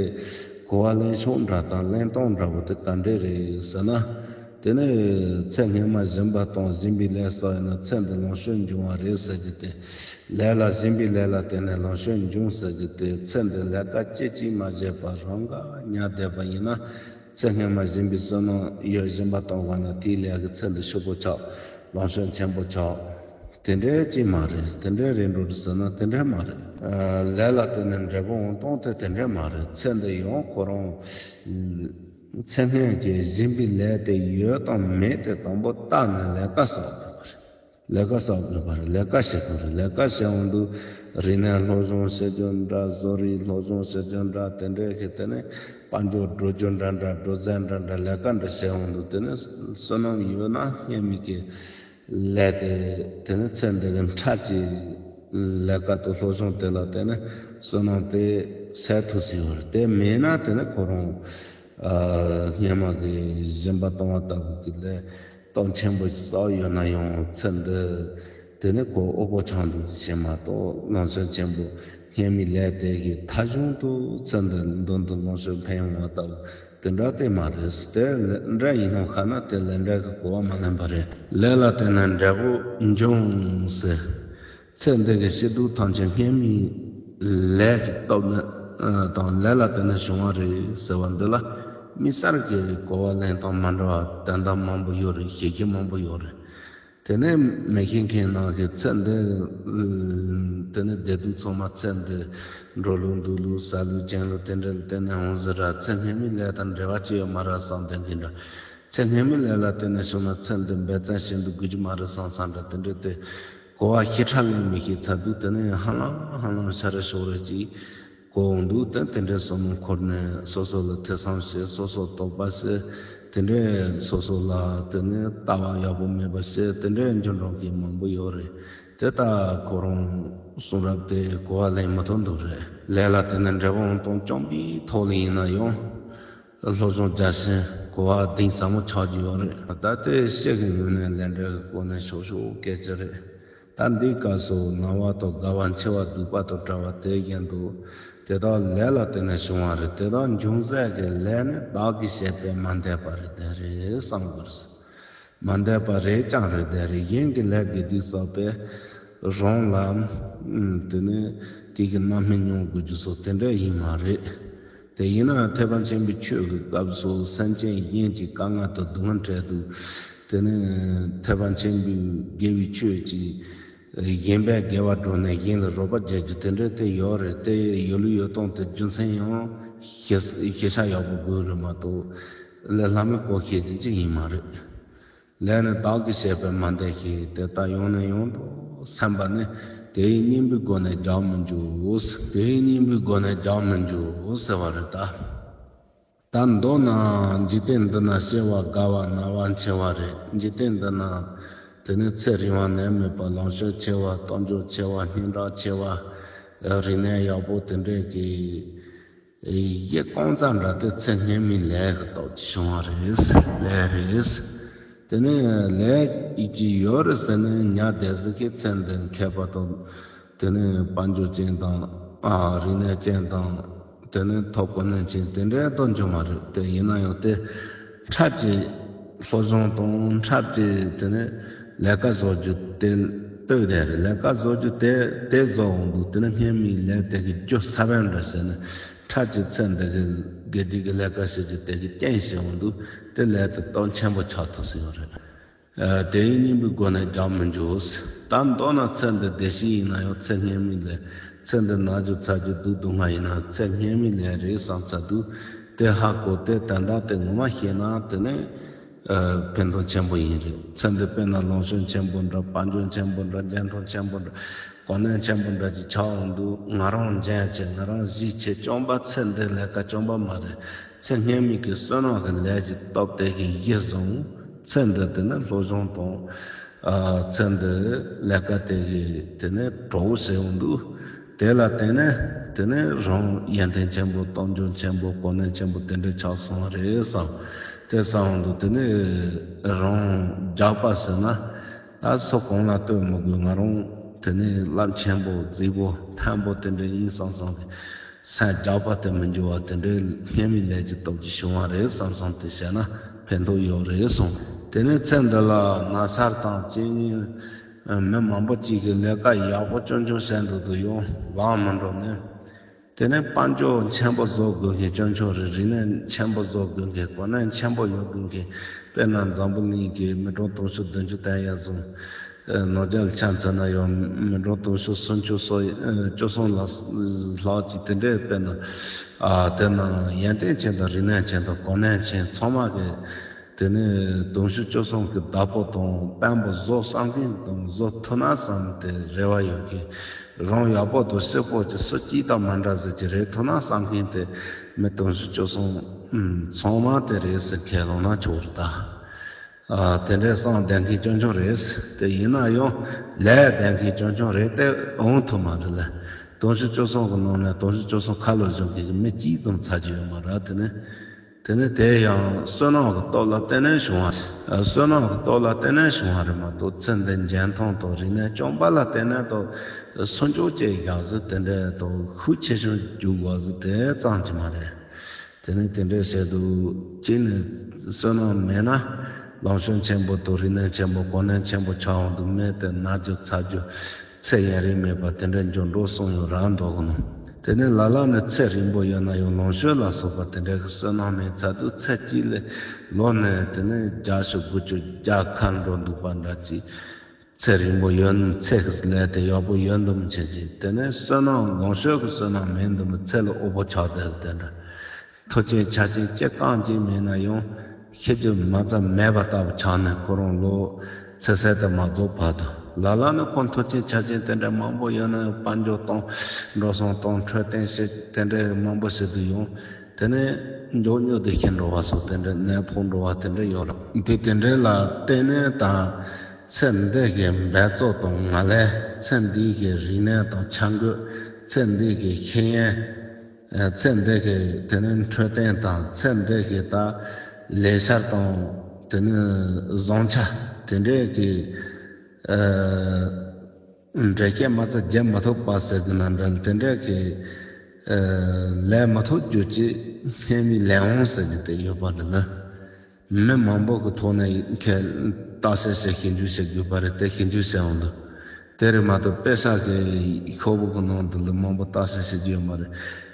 གོ་བ་ལེན་ཕྱོགས་འདྲ་དང་ལེན་སྟངས་འདྲ་བོ་དེ་ག་འདྲས་རེད་ཟེར་ན། དེ་ནི་ཚེ་སྔོན་མ་སྦྱིན་པ་བཏང་སྦྱིན་པའི་ལས་བསགས་ཡིན་ན་ཚེ་འདི་ལོངས་སྤྱོད་འབྱུང་བ་རེད་ཟེར་རྒྱུ་དེ། ལས་ལ་སྦྱིན་པའི་ལས་ལ་བརྟེན་ནས་ལོངས་སྤྱོད་འབྱུང་ཟེར་རྒྱུ་དེ། ཚེ་འདི་ལས་ཀ་སྐྱེ་གཅིག་མ་བྱས་པར་རང་ག་ཉལ་བསྡད་པ་ཡིན་ན། ཚེ་སྔོན་མ་སྦྱིན་པའི་བསོད་ནམས་ཡོད། སྦྱིན་པ་བཏང་བ་ན་དེའི་ལས་ཀྱི་ཚེ་འདི་ཕྱུག་པོ་ཆགས། ལོངས་སྤྱོད་ཆེན་པོ་ཆགས། དེ་འདྲའི་ཅིག་མ་རེད། དེ་འདྲའི་རེད་འགྲོ་རེད་ཟེར་ན་དེ་འདྲའི་མ་རེད། ཨ། ལས་ལ་བརྟེན་ནས་འབྲས་བུ་འོང་སྟངས་དེ་དེ་འདྲའི་མ་རེད། ཚེ་འདི་ཡང་ཁོ་རང་ཚེ་སྔོན་གྱི་སྦྱིན་པའི་ལས་དེ་ཡོད་དང་མེད་དེ་དང་པོ་བརྟགས་ནས་ལས་ཀ་བསགས་དགོས་པ་རེད། ལས་ཀ་བསགས་དགོས་པ་རེད། ལས་ཀ་བྱེད་དགོས་རེད། ལས་ཀ་བྱས་འོང་དུས་རིག་གནས་སློབ་སྦྱོང་བྱེད་རྒྱུ་འདྲ། བཟོ་རིག་སློབ་སྦྱོང་བྱེད་རྒྱུ་འདྲ། དེ་འདྲའི་གི་དེ་ནས་དཔལ་འབྱོར་སྒྲུབ་རྒྱུ་འདྲ་འདྲ། སྒྲུབ་རྩལ་འདྲ་འདྲ། ལས་ཀ་འདྲ་བྱས་འོང་དུས་དེ་ནས་བསོད་ནམས་ཡོད་ན་སྔོན་མའི་གི་ལས་དེ། དེ་ནས་ཚེ་འདི་གི་འཕྲལ་གྱི་ལས་ཀ་དང་སློབ་སྦྱོང་དེ་ལ་བརྟེན་ནས་བསོད་ནམས་དེ་སད་ཐུབ་ཀྱི་ཡོད་རེད། དེ་མེད་ན་དེ་ནས་ཁོ་རང་། ཨ། སྔོན་མ་གི་སྦྱིན་པ་བཏང་བ་ལྟ་བུ་གི་ལས་སྟོབས་ཆེན་པོ་ཞིག་བསགས་ཡོད་ན་ཡང་ཚེ་འདི་དེ་ནས་ཁོ་དབུལ་པོ་ཆགས་འདུག་ཅེས་མ་གཏོགས། ལོངས་སྤྱོད་ཆེན་པོ་སྔོན་མའི་ལས་དེ་གིས་མཐའ་གཞུག་ཏུ་ཚེ་འདི་མདུན་དུ་ལོངས་སྤྱོད་འཕེན་ཡོང་བ་ལྟ་བུ་དེ་འདྲ་དེ་མ་རེད། དེ་ལས་འདྲ་ཡིན་ནོ་ཁ་ན་དེ་ལས་འདྲ་གི་གོ་བ་མ་ལེན་པ་རེད། ལས་ལ་བརྟེན་ནས་འབྲས་བུ་འབྱུང་ཟེར། ཚེ་འདི་གི་སྐྱིད་སྡུག་ཐམས་ཅད་སྔོན་མའི་ལས་ཀྱི་སྟོབས་ནི་དང་ལས་ལ་བརྟེན་ནས་བྱུང་བ་རེད་ཟེར་བ་འདི་ལ་དམིགས་བསལ་གྱི་གོ་བ་ལེན་སྟངས་མ་འདྲ་བ་དོན་དག་མང་པོ་ཡོད་རེད། ཞིབ་ཞིབ་མང་པོ་ཡོད་རེད། དེ་ནས་མི་ཤེས་མཁན་ནང་གི་ཚེ་འདི། དེ་ནས་བདེ་སྡུག་ཚང་མ་ཚེ་འདི་འགྲོ་ལུགས་འདུག་ལུགས་ཟ་ལུགས་གྱོན་ལུགས་དེ་འདྲ་ལ་བརྟེན་ནས་འོང་ཟེར་ར། ཚེ་སྔོན་མའི་ལས་དང་འབྲེལ་བ་ཅི་ཡོད་མ་རེད་བསམ་བསྡད་མཁན་འདྲ། ཚེ་སྔོན་མའི་ལས་ལ་བརྟེན་ནས་བྱུང་ན་ཚེ་འདི་འབད་བརྩོན་བྱེད་འདུག་དགོས་ཀྱི་མ་རེད་བསམ་བསམ་འདྲ་དེ་འདྲ་དེ། གོ་བ་ཞེ་དྲག་ལེན་མི་ཤེས་ཚར་དུས་དེ་ནས་ཧ་ལམ་ཧ་ལམ་ཤ་ར་ཤོག་རེ་ཅིག་གོ་འོང་དུས་དེ་དེ་འདྲའི་བསམ་བློ་འཁོར་ནས་སོ་སོ་ལ་ཐེ་ཚོམ་བྱེད། སོ་སོ་དོགས་པ་བྱེད། དེ་འདྲའི་སོ་སོ་ལ་དེ་ནས་ལྟ་བ་ཡག་པོ་མེད་པ་བྱེད། དེ་འདྲའི་འགྱུར་འགྲོ་མཁན་མང་པོ་ཡོད་རེད། དེ་ལྟ་ཁོ་རང་གསུང་རབ་དེ་གོ་བ་ལེན་མི་ཐུབ་འདུག་རེད། ལས་ལ་བརྟེན་ནས་འབྲས་བུ་འོང་སྟངས་རྐྱང་པའི་ཐོག་ལ་ཡིན་ན་ཡང་། སློབ་སྦྱོང་རྒྱག་བཞིན་གོ་བ་གཏིང་ཟབ་མོ་ཆགས་ཀྱི་ཡོད་རེད། ད་ལྟའི་བཤད་ཀྱི་ངོས་ནས་ལས་འབྲས་ཀྱི་སྐོར་ནས་ཤོག་ཤོག་སྐད་ཆ་རེད། ད་འདིའི་སྐབས་སུ་ནམ་བར་དུ་དགའ་བ་འཆི་བ་སྡུག་པ་དང་བྲལ་བ་དེ་བཞིན་དུ། དེ་དག་ལས་ལ་བརྟེན་ནས་བྱུང་བ་རེད། དེ་དག་འབྱུང་ས་གི་ལས་ནི་བདག་གིས་བྱས་པས་མ་འདས་པ་རེད་དེ་རེད་བསམ་དགོས་རེད། མ་འདས་པ་རེད་ཀྱང་རེད་དེ་རེད། གཞན་གྱི་ལས་དགེ་སྡིག་བསགས་པས་རང་ལ། ཨུམ། དེ་ནི་དེ་གི་རྣམ་སྨིན་མྱོང་དགོས་རྒྱུ་སོགས་དེ་འདྲ་ཡིན་མ་རེད། དེ་ཡིན་ན་ཐེག་པ་ཆེན་པོའི་ཆོས་ཀྱི་སྐབས་སུ་སེམས་ཅན་གཞན་གྱི་དཀའ་ངལ་དང་སྡུག་བསྔལ་འཕྲད་དུས། དེ་ནི་ཐེག་པ་ཆེན་པོའི་དགེ་བའི་ཆོས་ཀྱིས་གཞན་ཕན་དགེ་བ་སྒྲུབ་ནས་གཞན་ལ་རོགས་པ་བྱེད་རྒྱུ་དེ་འདྲ་དེ་ཡོད་རེད། དེ་ཡོད་ལུགས་ཡོད་སྟངས་དེ་རྒྱུ་མཚན་ཡང་ཤེས་ཤེས་བྱ་ཡག་པོ་དགོས་རེད་མ་གཏོགས། ལས་སླ་མོའི་སྐོར་བཤད་རྒྱུ་ཅིག་ཡིན་མ་རེད། ལས་ནི་བདག་གིས་བྱས་པས་མ་འདས་ཤིང་། དེ་ལྟར་ཡང་ནས་ཡང་དུ་སེམས་པ་ནི། དེ་ཡི་སྙིང་པོའི་སྒོ་ནས་རྒྱག་མི་འཇུག་དེ་ཡི་སྙིང་པོའི་སྒོ་ནས་རྒྱག་མི་འཇུག་ཟེར་བ་རེད་ད། ད་མདོར་ན་འཇིག་རྟེན་འདི་ན་སྐྱེ་བ་རྒ་བ་ན་བ་འཆི་བ་རེད། འཇིག་རྟེན་འདི་ན་དེ་ནི་ཚེ་རིང་བ་ནད་མེད་པ་ལོངས་སྤྱོད་ཆེ་བ་སྟོབས་འབྱོར་ཆེ་བ་སྙན་གྲགས་ཆེ་བ་རིག་གནས་ཡག་པོ་དེ་འདྲས་ཀྱི་གཞི་རྐང་རྩ་འདྲ་དེ་ཚེ་སྔོན་མའི་ལས་ཀྱི་སྟོབས་ཀྱིས་བྱུང་བ་རེད། ལས་རེད། དེ་ནས་ལས་ཀྱི་ཡོད་རེད་ཟེར་ནས་ཉར་བསྡད་ཟིག་གི་ཚེ་འདི་མཁས་པ་དང་། དེ་ནས་དཔལ་འབྱོར་ཅན་དང་། ཨ། རིག་གནས་ཅན་དང་། དེ་ནས་ཐོབ་གོ་གནས་ཅན་དེ་འདྲའི་དོན་བྱུང་བ་རེད། དེ་ཡིན་ན་ཡང་དེ་འཕྲལ་གྱི་སློབ་སྦྱོང་དང་འཕྲལ་གྱི་དེ་ནས་ལས་ཀ་བཟོ་རྒྱུ་དེ་ལྟོས་དེ་རེད། ལས་ཀ་བཟོ་རྒྱུ་དེ་དེ་བཟོ་འོང་དུས་དེ་ནས་སྔོན་མའི་ལས་དེ་གི་རྒྱུ་ས་བོན་འདྲ་ཟེར་ནས་འཕྲལ་གྱི་ཚེ་འདི་གི་དགེ་སྡིག་གི་ལས་ཀ་བྱེད་རྒྱུ་དེ་གི་རྐྱེན་བྱེད་འོང་དུས་དེ་ལས་དེ་སྟོབས་ཆེན་པོ་ཆགས་ཐུབ་ས་ཡོད་རེད། ཨ། དེ་ཡི་སྙིང་པོའི་སྒོ་ནས་རྒྱག་མི་འཇུག་ད་མདོར་ན་ཚེ་འདི་བདེ་སྐྱིད་ཡིན་ན་ཡང་ཚེ་སྔོན་མའི་ལས། ཚེ་འདི་ན་རྒྱུ་ཚ་རྒྱུ་སྡུག་སྡུག་བསྔལ་ཡིན་ན་ཚེ་སྔོན་མའི་ལས་རེད་བསམ་ཚར་དུས། དེ་ཧ་གོ་དེ་དོན་དག་དེ་ངོ་མ་ཤེས་ན་དེ་ནི། ཨ། ཕན་ཐོགས་ཆེན་པོ་ཡིན་རེད། ཚེ་འདི་དཔེར་ན་ལོངས་སྤྱོད་ཆེན་པོ་འདྲ། དཔལ་འབྱོར་ཆེན་པོ་འདྲ། རྒྱན་ཐང་ཆེན་པོ་འདྲ། གོ་གནས་ཆེན་པོ་འདྲ་ཅིག་ཆགས་འོང་དུས་ང་རང་འཇོན་ཆེ། ང་རང་གཞི་ཆེ། རྐྱང་པ་ཚེ་འདི་ལས་ཀ་རྐྱང་པ་མ་རེད། ཚེ་སྔོན་མའི་གི་བསོད་ནམས་ཀྱི་ལས་ཀྱི་སྟོབས་དེ་གི་གཞི་བཟུང་། ཚེ་འདི་དེ་ནི་སློབ་སྦྱོང་དང་། ཨ། ཚེ་འདི་ལས་ཀ་དེ་གི་དེ་ནི་གྲོགས་པོ་བྱེད་འོང་དུས། དེ་ལ་བརྟེན་ནས་ དེ་ནས་རང་ཡོན་ཏན་ཆེན་པོ་རྟོགས་འབྱུང་ཆེན་པོ་གོ་གནས་ཆེན་པོ་དེ་འདྲ་ཆགས་སོང་བ་རེད་བསམ། དེ་བསམ་འདུག་དེ་ནས་རང་རྒྱགས་པ་ཟེར་ན། ད་སུ་གང་ལ་ལྟོས་མི་དགོས། ང་རང་དེ་ནས་རླབས་ཆེན་པོ་རྫིག་པོ་མཐོན་པོ་དེ་འདྲ་ཡིན་བསམ་བསམ་གི་སེམས་རྒྱགས་པ་དེ་མི་འགྱུར་བ་དེ་འདྲའི་སྙན་མི་ལས་ཀྱི་སྟོབས་ཀྱིས་བྱུང་བ་རེད་བསམ་བསམ་དེ་བྱས་ན་ཕན་ཐོགས་ཡོད་རེད་གསུངས། དེ་ནས་ཚེ་འདི་ལ་ན་ཚར་དང་རྐྱེན་ངན་མི་མང་པོ་གཅིག་གིས་ལས་ཀ་ཡག་པོ་སྐྱོན་སྐྱོན་བྱས་འདུག་དུ་ཡང་ལག་མི་འགྲོ་ནས། དེ་ནས་དཔལ་འབྱོར་ཆེན་པོ་བཟོ་དགོས་མཁན་སྐྱོན་ཆོག་རེད། རིག་གནས་ཆེན་པོ་བཟོ་དགོས་མཁན་གོ་གནས་ཆེན་པོ་ཡོད་དགོས་མཁན། དཔེར་ན་འཛམ་བུ་གླིང་གི་མི་གྲངས་དུང་ཕྱུར་བདུན་ཅུ་དེ་ཡར་སོང་། ནོར་རྒྱལ་ཆ་མཚོན་ན་ཡང་མི་གྲངས་དུང་ཕྱུར་སུམ་ཅུ་སོ་བཅུ་གསུམ་ལ་ལྷག་ཅིག་དེ་འདྲའི། དཔེར་ན་ཨ་དེ་ན་ཡོན་ཏན་ཅན་དང་རིག་གནས་ཅན་དང་གོ་གནས་ཅན་ཚང་མ་གི། དེ་ནས་དུང་ཕྱུར་བཅུ་གསུམ་གི་བདག་པོ་དང་དཔོན་པོ་བཟོ་བསམ་མཁན་དང་བཟོ་ཐུབ་ན་བསམ་སྟེ་རེ་བ་ཡོད་མཁན། རང་ཡག་པོ་དང་སྐྱིད་པོ་ཅིག་སུ་གཅིག་དང་མ་འདྲ་ཟིག་ཅིག་རེད་ཐུབ་ན་བསམ་མཁན་དེ་མི་དུང་ཕྱུར་བཅུ་གསུམ་ཚང་མ་དེ་རེད་ཟེར་ཁས་ལོངས་ན་ཆོག་རེད་ད། ཨ་དེ་འདྲའི་བསམ་བསྡད་མཁན་སྐྱོན་ཆོག་རེད། དེ་ཡིན་ན་ཡང་ལས་བསྡད་མཁན་སྐྱོན་ཆོག་རེད་དེ་འོང་ཐུབ་མ་རེད་ལ། དུང་ཕྱུར་བཅུ་གསུམ་གི་ནང་ནས་དུང་ཕྱུར་བཅུ་གསུམ་ཁ་ལོ་བཟུང་མཁན་གྱི་མི་གཅིག་ཙམ་ཚར་གྱི་ཡོད་མ་རེད། དེ་ནས། དེ་ནས་དེ་ཡང་བསོད་ནམས་ཀྱི་སྟོབས་ལ་བརྟེན་ནས་བྱུང་བ་རེད། བསོད་ནམས་ཀྱི་སྟོབས་ལ་བརྟེན་ནས་བྱུང་བ་རེད་མ་གཏོགས་ཚེ་འདི་འཇོན་ཐང་དང་རིག་གནས་སྐྱོང་བ་ལ་བརྟེན་ནས་དང་སུམ་ཅུ་ཅེས་བཞག་ཟིག་དེ་འདྲའི་དང་ཤུགས་ཆེ་ཆུང་རྒྱུག་དགོས་ཟིག་དེ་ཙམ་གྱི་མ་རེད། དེ་ནས་དེ་འདྲའི་བྱེད་དུ་གཅིག་ནས་བསོད་ནམས་མེད་ན་ལམ་སང་ཆེན་པོ་དང་རིག་གནས་ཆེན་པོ་གོ་གནས་ཆེན་པོ་ཆགས་འོང་དུ་མེད་དེ་ན་རྒྱུ་ཚ་རྒྱུ། ཚེ་ཡུན་རིང་མེད་པ་དེ་འདྲ་འགྱུར་འགྲོ་གསུངས་ཡོད་རང་མདོག་གི་ནང་། དེ་ནས་ལ་ལ་ནི་ཚེ་རིང་པོ་ཡོད་ན་ཡང་ལོངས་སྤྱོད་ལ་སོགས་པ་དེ་འདྲ་གི་བསོད་ནམས་མེད་ཚར་དུས་ཚེ་གཅིག་ལས་ལོ་ནས་དེ་ནས་བརྒྱ་ཞིག་དགུ་བཅུ་བརྒྱ་ཁ་འགྲོ་འདུག་པ་འདྲ་ཅིག་ཚེ་རིང་པོ་ཡོད་ན་ཚེ་གི་ལས་དེ་ཡག་པོ་ཡོད་འདུག་མི་བྱེད་ཅིག་དེ་ནས་བསོད་ནམས་ལོངས་སྤྱོད་ཀྱི་བསོད་ནམས་མེད་འདུག་མི་ཚེ་ལ་འོ་བོ་ཆགས་བསྡད་ལ་དེ་འདྲ། མཐུ་ཆེན་ཆ་ཆེན་ཅི་གང་ཅི་མེད་ན་ཡང་ཤེས་རྒྱུ་མ་རྩ་མེད་པ་ལྟ་བུ་ཆགས་ནས་ཁོ་རང་ལོ་ཚེ་ཟད་དུ་མ་རྫོགས་བར་དུ། ལ་ལ་ནི་ཁོ་མཐུ་ཆེན་ཆ་ཆེན་དེ་འདྲ་མང་པོ་ཡོད་ན་ཡང་དཔལ་འབྱོར་གཏོང་འགྲོ་སོང་གཏོང་འཕྲོད་བསྟེན་བྱེད་དེ་འདྲ་མང་པོ་བྱེད་དུ་ཡོང་། དེ་ནས་མགྱོགས་མྱུར་དུ་ཤི་འགྲོ་བ་སོགས་དེ་འདྲ་ནད་ཕོག་འགྲོ་བ་དེ་འདྲ་ཡོད་རེད། དེ་དེ་འདྲ་ལ་བརྟེན་ནས་དང་ཚེ་འདི་གི་འབད་རྩོལ་དང་ང་ལས་ཚེ་འདི་གི་རིག་གནས་དང་འཆར་འགོད། ཚེ་འདི་གི་ཤེས་ཡོན། ཚེ་འདི་གི་དེ་ནི་འཕྲོད་བསྟེན་དང་ཚེ་འདི་གི་ད་ལས་འཆར་དང་དེ་ནི་བཟང་ཆ་དེ་འདྲའི་གི་འགྲེལ་བཤད་མ་ཚད་རྒྱབ་མ་ཐུབ་པ་ཟེར་གི་ན་འདྲ་དེ་འདྲའི་གི་ལས་མ་ཐུབ་རྒྱུ་ཅིག་སྔས་མའི་ལས་དབང་ཟེར་གི་དེ་ཡོད་པ་འདི་ལ། མི་མང་པོ་གི་ཐོག་ནས་ཁས་བརྟག་དཔྱད་བྱེད་ཞིབ་འཇུག་བྱེད་དགོས་པ་རེད་དེ་ཞིབ་འཇུག་བྱས་འོང་དུས། དེ་རེད་མ་གཏོགས་དཔེ་ཆ་གི་ཤོག་བུ་གི་ནང་དུ་ལ་མང་པོ་བརྟག་དཔྱད་བྱེད་རྒྱུ་ཡོད་མ་རེད།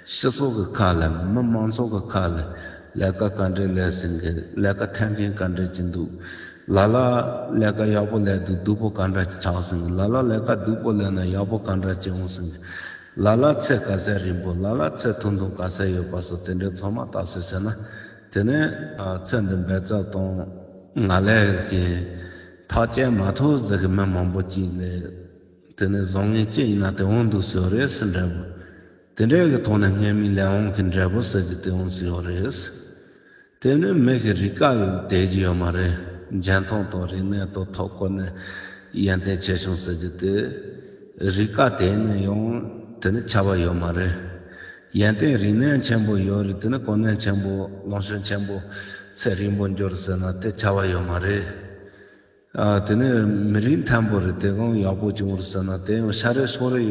སྤྱི་ཚོགས་ཀྱི་ཁ་ལ་མི་མང་ཚོགས་ཀྱི་ཁ་ལ་ལས་ཀ་ག་འདྲས་ལས་ཟིན་གི་ལས་ཀ་འཐེན་མཁན་ག་འདྲས་ཅིག་འདུག་ལ་ལ་ལས་ཀ་ཡག་པོ་ལས་འདུག་སྡུག་པོ་ག་འདྲ་ཅིག་ཆགས་ཟིན་གི་ལ་ལ་ལས་ཀ་སྡུག་པོ་ལས་ན་ཡག་པོ་ག་འདྲ་ཅིག་འོང་ཟིན་གི་ལ་ལ་ཚེ་ག་ཚད་རིང་པོ་ལ་ལ་ཚེ་ཐུང་ཐུང་ག་ཚད་ཡོད་པ་སོགས་དེ་འདྲས་ཚང་མ་བརྟག་དཔྱད་བྱས་ན། དེ་ནས་ཚེ་འདི་འབད་རྩོལ་དང་ང་ལས་ཀྱི་ཐག་བཅད་མ་ཐུབ་ཟེར་གི་མི་མང་པོ་ཅིག་ལས། དེ་ནས་བཟང་ངན་ཅི་ཡིན་ན་དེ་འོང་འདུག་ཟེར་རེད་ཟེར་འདྲ་པོ། དེ་འདྲའི་གི་ཐོག་ནས་སྔས་མའི་ལས་དབང་གི་འདྲ་པོ་ཟེར་གི་དེ་འོང་ཟེར་ཡོད་རེད། དེ་ནི་མི་གི་རིག་པ་ལ་དེ་གི་ཡོད་མ་རེད། འཇོན་ཐང་དང་རིག་གནས་དང་ཐོབ་གོ་ནས་ཡོན་ཏན་ཆེ་ཆུང་ཟེར་གི་དེ། རིག་པ་དེ་ནི་ཡང་དེ་ནི་ཁྱད་པར་ཡོད་མ་རེད། ཡོན་ཏན་རིག་གནས་ཆེན་པོ་ཡོད་རེད། དེ་ནི་གོ་གནས་ཆེན་པོ་ལོངས་སྤྱོད་ཆེན་པོ་ཚེ་རིང་པོ་འགྱུར་ཟེར་ན་དེ་ཁྱད་པར་ཡོད་མ་རེད། ཨ་དེ་ནི་མི་རིགས་མཐོན་པོ་རེད། དེ་གང་ཡག་པོ་བྱུང་རེད་ཟེར་ན་དེ་ཡང་ཤ་རེ་སོ་རེ་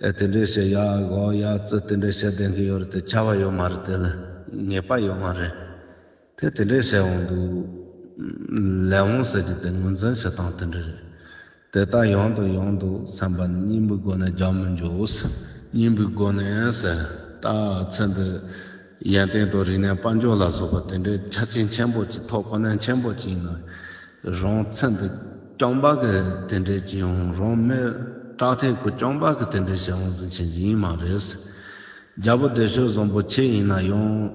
ཨ་དེ་འདྲས་བྱས་ཡ་གོ་ཡ་ཙི་དེ་འདྲས་བྱས་བསྡད་མཁན་ཡོད་རེད། དེ་ཁྱད་པར་ཡོད་མ་རེད། དེ་ལ་ངེས་པ་ཡོད་མ་རེད། དེ་དེ་འདྲས་བྱས་འོང་དུས་ལས་དབང་ཟེར་གྱི་དེ་ངོས་འཛིན་བྱེད་སྟངས་དེ་འདྲ་རེད། དེ་ལྟར་ཡང་དང་ཡང་དུ་བསམ་པ་ནི་སྙིང་པོའི་སྒོ་ནས་རྒྱག་མི་འཇུག་སྙིང་པོའི་སྒོ་ནས་ཟེར། ད་ཚེ་འདི་ཡོན་ཏན་དང་རིག་གནས་དཔལ་འབྱོར་ལ་སོགས་པ་དེ་འདྲའི་ཆ་རྐྱེན་ཆེན་པོ་ཅིག་ཐོབ་གོ་གནས་ཆེན་པོ་ཅིག་ཡིན་ན་རང་ཚེ་འདི་སྐྱོང་བ་གི་དེ་འདྲའི་ཅིག་ཡང་རང་མི་དྲག་ཐེག་གི་སྐྱོང་བ་གི་དེ་འདྲའི་བྱེད་དབང་ཟིན་ཆེན་ཅིག་ཡིན་མ་རེད། རྒྱལ་པོ་བདེ་མཆོག་བཟང་པོ་ཆེ་ཡིན་ན་ཡང་།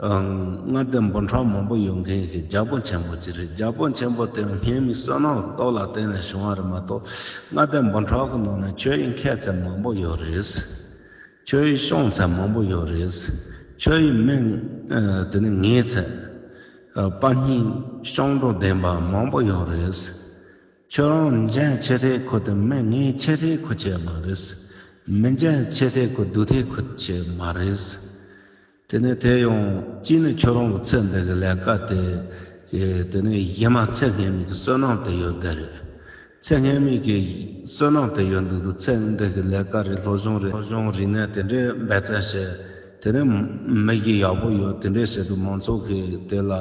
ལྔ་སྡེ་འབུམ་ཕྲག་མང་པོ་ཡོད་མཁན་གྱི་རྒྱལ་པོ་ཆེན་པོ་ཅིག་རེད། རྒྱལ་པོ་ཆེན་པོ་དེ་སྔས་མའི་བསོད་ནམས་ཀྱི་སྟོབས་ལ་བརྟེན་ནས་བྱུང་བ་རེད་མ་གཏོགས། ལྔ་སྡེ་འབུམ་ཕྲག་གི་ནང་ན་ཆོས་ཡི་མཁས་ཚད་མང་པོ་ཡོད་རེད། ཆོས་ཡི་སྐྱོང་ཚད་མང་པོ་ཡོད་རེད། ཆོས་ཡི་མི་དེ་ནི་ངེས་ཚད་དཔའ་སྙིང་སྐྱོང་འགྲོ་ལྡན་པ་མང་པོ་ཡོད་རེད། ཁྱོད་རང་འཇོན་ཆེ་ཐལ་ཁོ་དེ་མི་ངན་ཆེ་ཐལ་ཁོ་ཆེ་མ་རེད། མི་འཇོན་ཆེ་ཐལ་ཁུ་སྡུག་ཐལ་ཁུ་ཆེ་མ་རེད། དེ་ནས་དེ་ཡང་གཅིག་ནི་ཁྱོད་རང་གི་ཚེ་འདི་གི་ལས་ཀ་དེ། དེ་ནས་གཞན་མ་ཚེ་སྔོན་མའི་གི་བསོད་ནམས་དེ་ཡོད་བསྡད་རེད། ཚེ་སྔོན་མའི་གི་བསོད་ནམས་དེ་ཡོད་འདུག་འདུག་ཚེ་འདི་གི་ལས་ཀ་རེད། སློབ་སྦྱོང་རེད། སློབ་སྦྱོང་རིག་གནས་དེ་འདྲའི་འབད་བརྩོན་བྱས། དེ་ནས་མི་གཞི་ཡག་པོ་ཡོད་དེ་འདྲའི་བྱེད་དུ་མང་ཚོགས་ཀྱི་དེ་ལ།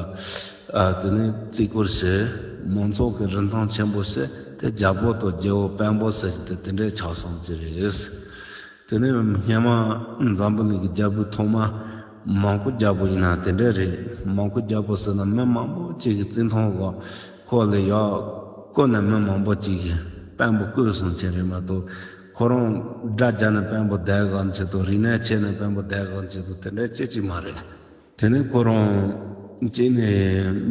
ཨ། དེ་ནས་བརྩི་བཀུར་བྱས། མང་ཚོགས་ཀྱི་རིན་ཐང་ཆེན་པོ་བྱས། དེ་རྒྱལ་པོ་དང་རྒྱལ་པོ་དཔོན་པོ་ཟེར་གྱི་དེ་དེ་འདྲའི་ཆགས་སོང་གི་རེད། དེ་ནས་སྔོན་མ་འཛམ་བུ་གླིང་གི་རྒྱལ་པོ་ཐོག་མ་མོན་གྷོ་རྒྱལ་པོ་ཡིན་ན་དེ་འདྲ་རེད། མོན་གྷོ་རྒྱལ་པོ་ཟེར་ན་མི་མང་པོ་ཅིག་གི་བརྩི་མཐོང་འོག་ཁོ་ལ་ཡག་བསྐོས་ནས་མི་མང་པོ་ཅིག་གི་དཔོན་པོ་བསྐོས་སོང་ཆེ་རེད་མ་གཏོགས། ཁོ་རང་དགྲ་རྒྱག་ནས་དཔོན་པོ་བསྡད་ག་ཆེད་དུ། རིག་གནས་ཆེ་ནས་དཔོན་པོ་བསྡད་ག་ཆེད་དུ་དེ་འདྲ་ཅི་ཅི་མ་རེད། དེ་ནས་ཁོ་རང་གཅིག་ནས་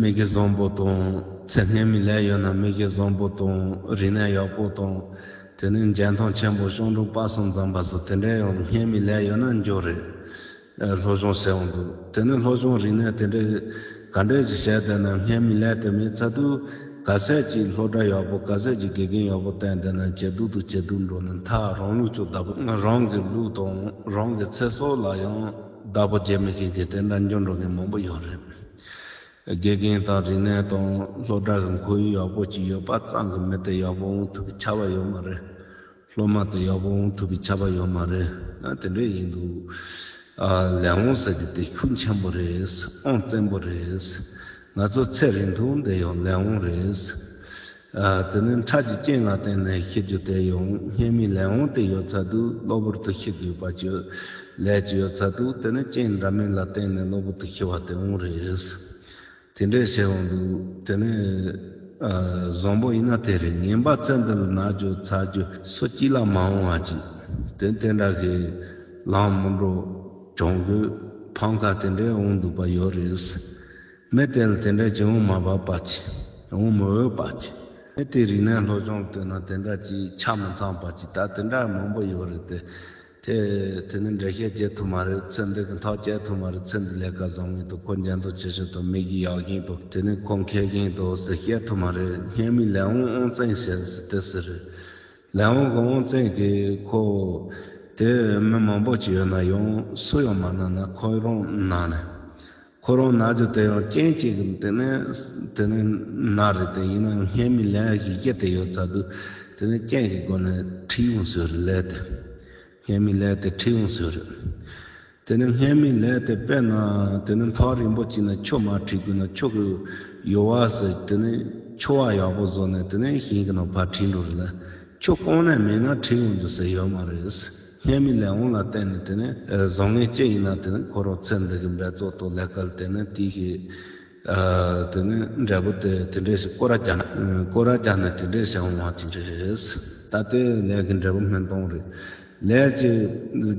མི་གཞི་བཟང་པོ་དང་། ཚེ་སྔོན་མའི་ལས་ཡོད་ན་མི་གཞི་བཟང་པོ་དང་། རིག་གནས་ཡག་པོ་དང་། དེ་ནས་འཇོན་ཐང་ཆེན་པོ་ཞང་ཀྲོའུ་པ་སངས་བཟང་པ་སོགས་དེ་འདྲའི་ཡང་སྔོན་མའི་ལས་ཡོད་ན་འགྱོ་རེད། ཨ། སློབ་སྦྱོང་བྱས་འོང་འདུག་དེ་ནས་སློབ་སྦྱོང་རིག་གནས་དེ་འདྲའི་ག་འདྲས་ཅིག་བྱས་བསྡད་ན་སྔོན་མའི་ལས་དེ་མེད་ཚར་དུས། ག་ཚད་ཅིག་སློབ་གྲྭ་ཡག་པོ། ག་ཚད་ཅིག་དགེ་རྒན་ཡག་པོ་བསྟེན་བསྡད་ན་ཇེ་སྡུག་ཏུ་ཇེ་སྡུག་འགྲོ་ནས། མཐར་རང་ལུགས་ཀྱི་བདག་པོ། རང་གི་ལུགས་དང་རང་གི་ཚེ་སྲོག་ལ་ཡང་བདག་པོ་བྱེད་མི་མཁན་གྱི་དེ་འདྲ་འགྱོ་འགྲོ་མཁན་མང་པོ་ཡོད་རེད། དགེ་རྒན་དང་རིག་གནས་དང་སློབ་གྲྭ་གི་ཁོར་ཡུག་ཡག་པོ་ཅིག་ཡོད་པ་ཙམ་གྱིས་མི་དེ་ཡག་པོ་འོང་ཐུབ་པའི་ཆ་བ་ཡོད་མ་རེད། སློབ་མ་དེ་ཡག་པོ་འོང་ཐུབ་པའི་ཆ་བ་ཡོད་མ་རེད། ཨ། དེ་འདྲ་ཡིན་དུས། ཨ། ལས་དབང་ཟེར་གྱི་དེ་ཤུགས་ཆེན་པོ་རེད། དབང་བཙན་པོ་རེད། ང་ཚོ་ཚེ་རིང་ཐུང་དེ་ཡང་ལས་དབང་རེད། ཨ། དེ་ནས་ཁྲག་གི་རྐྱེན་ལ་བརྟེན་ནས་ཤི་རྒྱུ་དེ་ཡང་སྔོན་མའི་ལས་དབང་དེ་ཡོད་ཚར་དུས་གློ་བུར་དུ་ཤི་དགོས་པ་ཅིག་ལས་ཅིག་ཡོད་ཚར་དུས། དེ་ནས་རྐྱེན་འདྲ་མིན་ལ་བརྟེན་ནས་གློ་བུར་དུ་ཤི་བ་དེ་དབང་རེད། དེ་འདྲས་བྱས་འོང་དུས་དེ་ནས། ཨ། བཟང་པོ་ཡིན་ན་དེ་རེད། ངན་པ་ཚེ་འདི་ལ་ན་རྒྱུ་ཚ་རྒྱུ་སུ་གཅིག་ལ་མ་འོང་བ་ཅིག་དེ་དེ་འདྲ་གི་ལམ་མི་འགྲོ། གྱོང་གུད་ཕམ་ཁ་དེ་འདྲས་འོང་འདུག་པ་ཡོད་རེད། མི་དེ་ལ་དེ་འདྲས་ཅིག་འོང་མ་བབ་པ་ཅིག་འོང་མི་འོས་པ་ཅིག་མི་དེའི་རིག་གནས་སློབ་སྦྱོང་ལ་ལྟོས་ན་དེ་འདྲ་ཅིག་ཆ་མི་ཚང་པ་ཅིག་ད་དེ་འདྲ་མང་པོ་ཡོད་རེད་དེ། དེ་དེ་ནི་འགྲེལ་བཤད་བྱེད་ཐུབ་མ་རེད། ཚེ་འདི་གི་མཐའ་བཅད་ཐུབ་མ་རེད། ཚེ་འདི་ལས་ཀ་བཟང་ངན་དང་། ཁོ་འཇོན་ཐང་ཆེ་ཤོས་དང་། མི་གཞི་ཡག་ཤོས་དང་། དེ་ནི་ཁོ་མཁས་ཤོས་དང་ཟེར་བཤད་ཐུབ་མ་རེད། སྔོན་མའི་ལས་དབང་དབང་བཙན་ཟེར་དེ་ཟེར་རེད། ལས་དབང་གི་དབང་བཙན་གྱིས་ཁོ་དེ་མི་མང་པོ་ཅིག་ཡོད་ན་ཡང་སུ་ཡང་མ་ན་ན་ཁོ་རང་ན་ནས། ཁོ་རང་ན་རྒྱུ་དེ་ཡང་རྐྱེན་གཅིག་གིས་དེ་ནི་དེ་ནི་ན་རེད་དེ། ཡིན་ནའང་སྔོན་མའི་ལས་ཀྱི་གཞི་དེ་ཡོད་ཚར་དུས་དེ་ནི་རྐྱེན་གྱི་སྒོ་ནས་འཁྲིད་ཡོང་སྲོལ་རེད་ལས་དེ། སྔོན་མའི་ལས་དེ་འཁྲིད་ཡོང་སྲོལ་རེད། དེ་ནི་སྔོན་མའི་ལས་དེ་དཔེར་ན་དེ་ནི་ཐག་རིང་པོ་ཅིག་ནས་ཆུ་མར་འཁྲིད་དགོས་ན་ཆུ་གི་ཡུར་བ་ཟེར་དེ་ནི་ཆུ་བ་ཡག་པོ་བཟོས་ནས་དེ་ནི་ཞིང་གི་ནང་ཕར་འཁྲིད་འགྲོ་རེད་ལ། ཆུ་རྐང་ནས་མེད་ན་འཁྲིད་ཡོང་རྒྱུ་ཟེར་ཡོད་མ་རེད། སྔོན་མའི་ལས་དབང་ལ་བརྟེན་ནས་དེ་ནི་བཟང་ངན་ཅི་ཡིན་ན་དེ་ནི་ཁོ་རང་ཚེ་འདི་གི་འབད་རྩོལ་དང་ལས་ཀ་ལ་བརྟེན་ནས་དེ་གི། ཨ། དེ་ནི་འབྲས་བུ་དེ་དེ་འདྲས་ཞིག་སྐོར་ར་རྒྱག་ན་སྐོར་ར་རྒྱག་ན་དེ་འདྲས་ཞིག་འོང་བ་ཅིག་རེད། ད་དེ་ལས་ཀྱི་འབྲས་བུ་སྨིན་སྟངས་རེད། ལས་ཀྱི་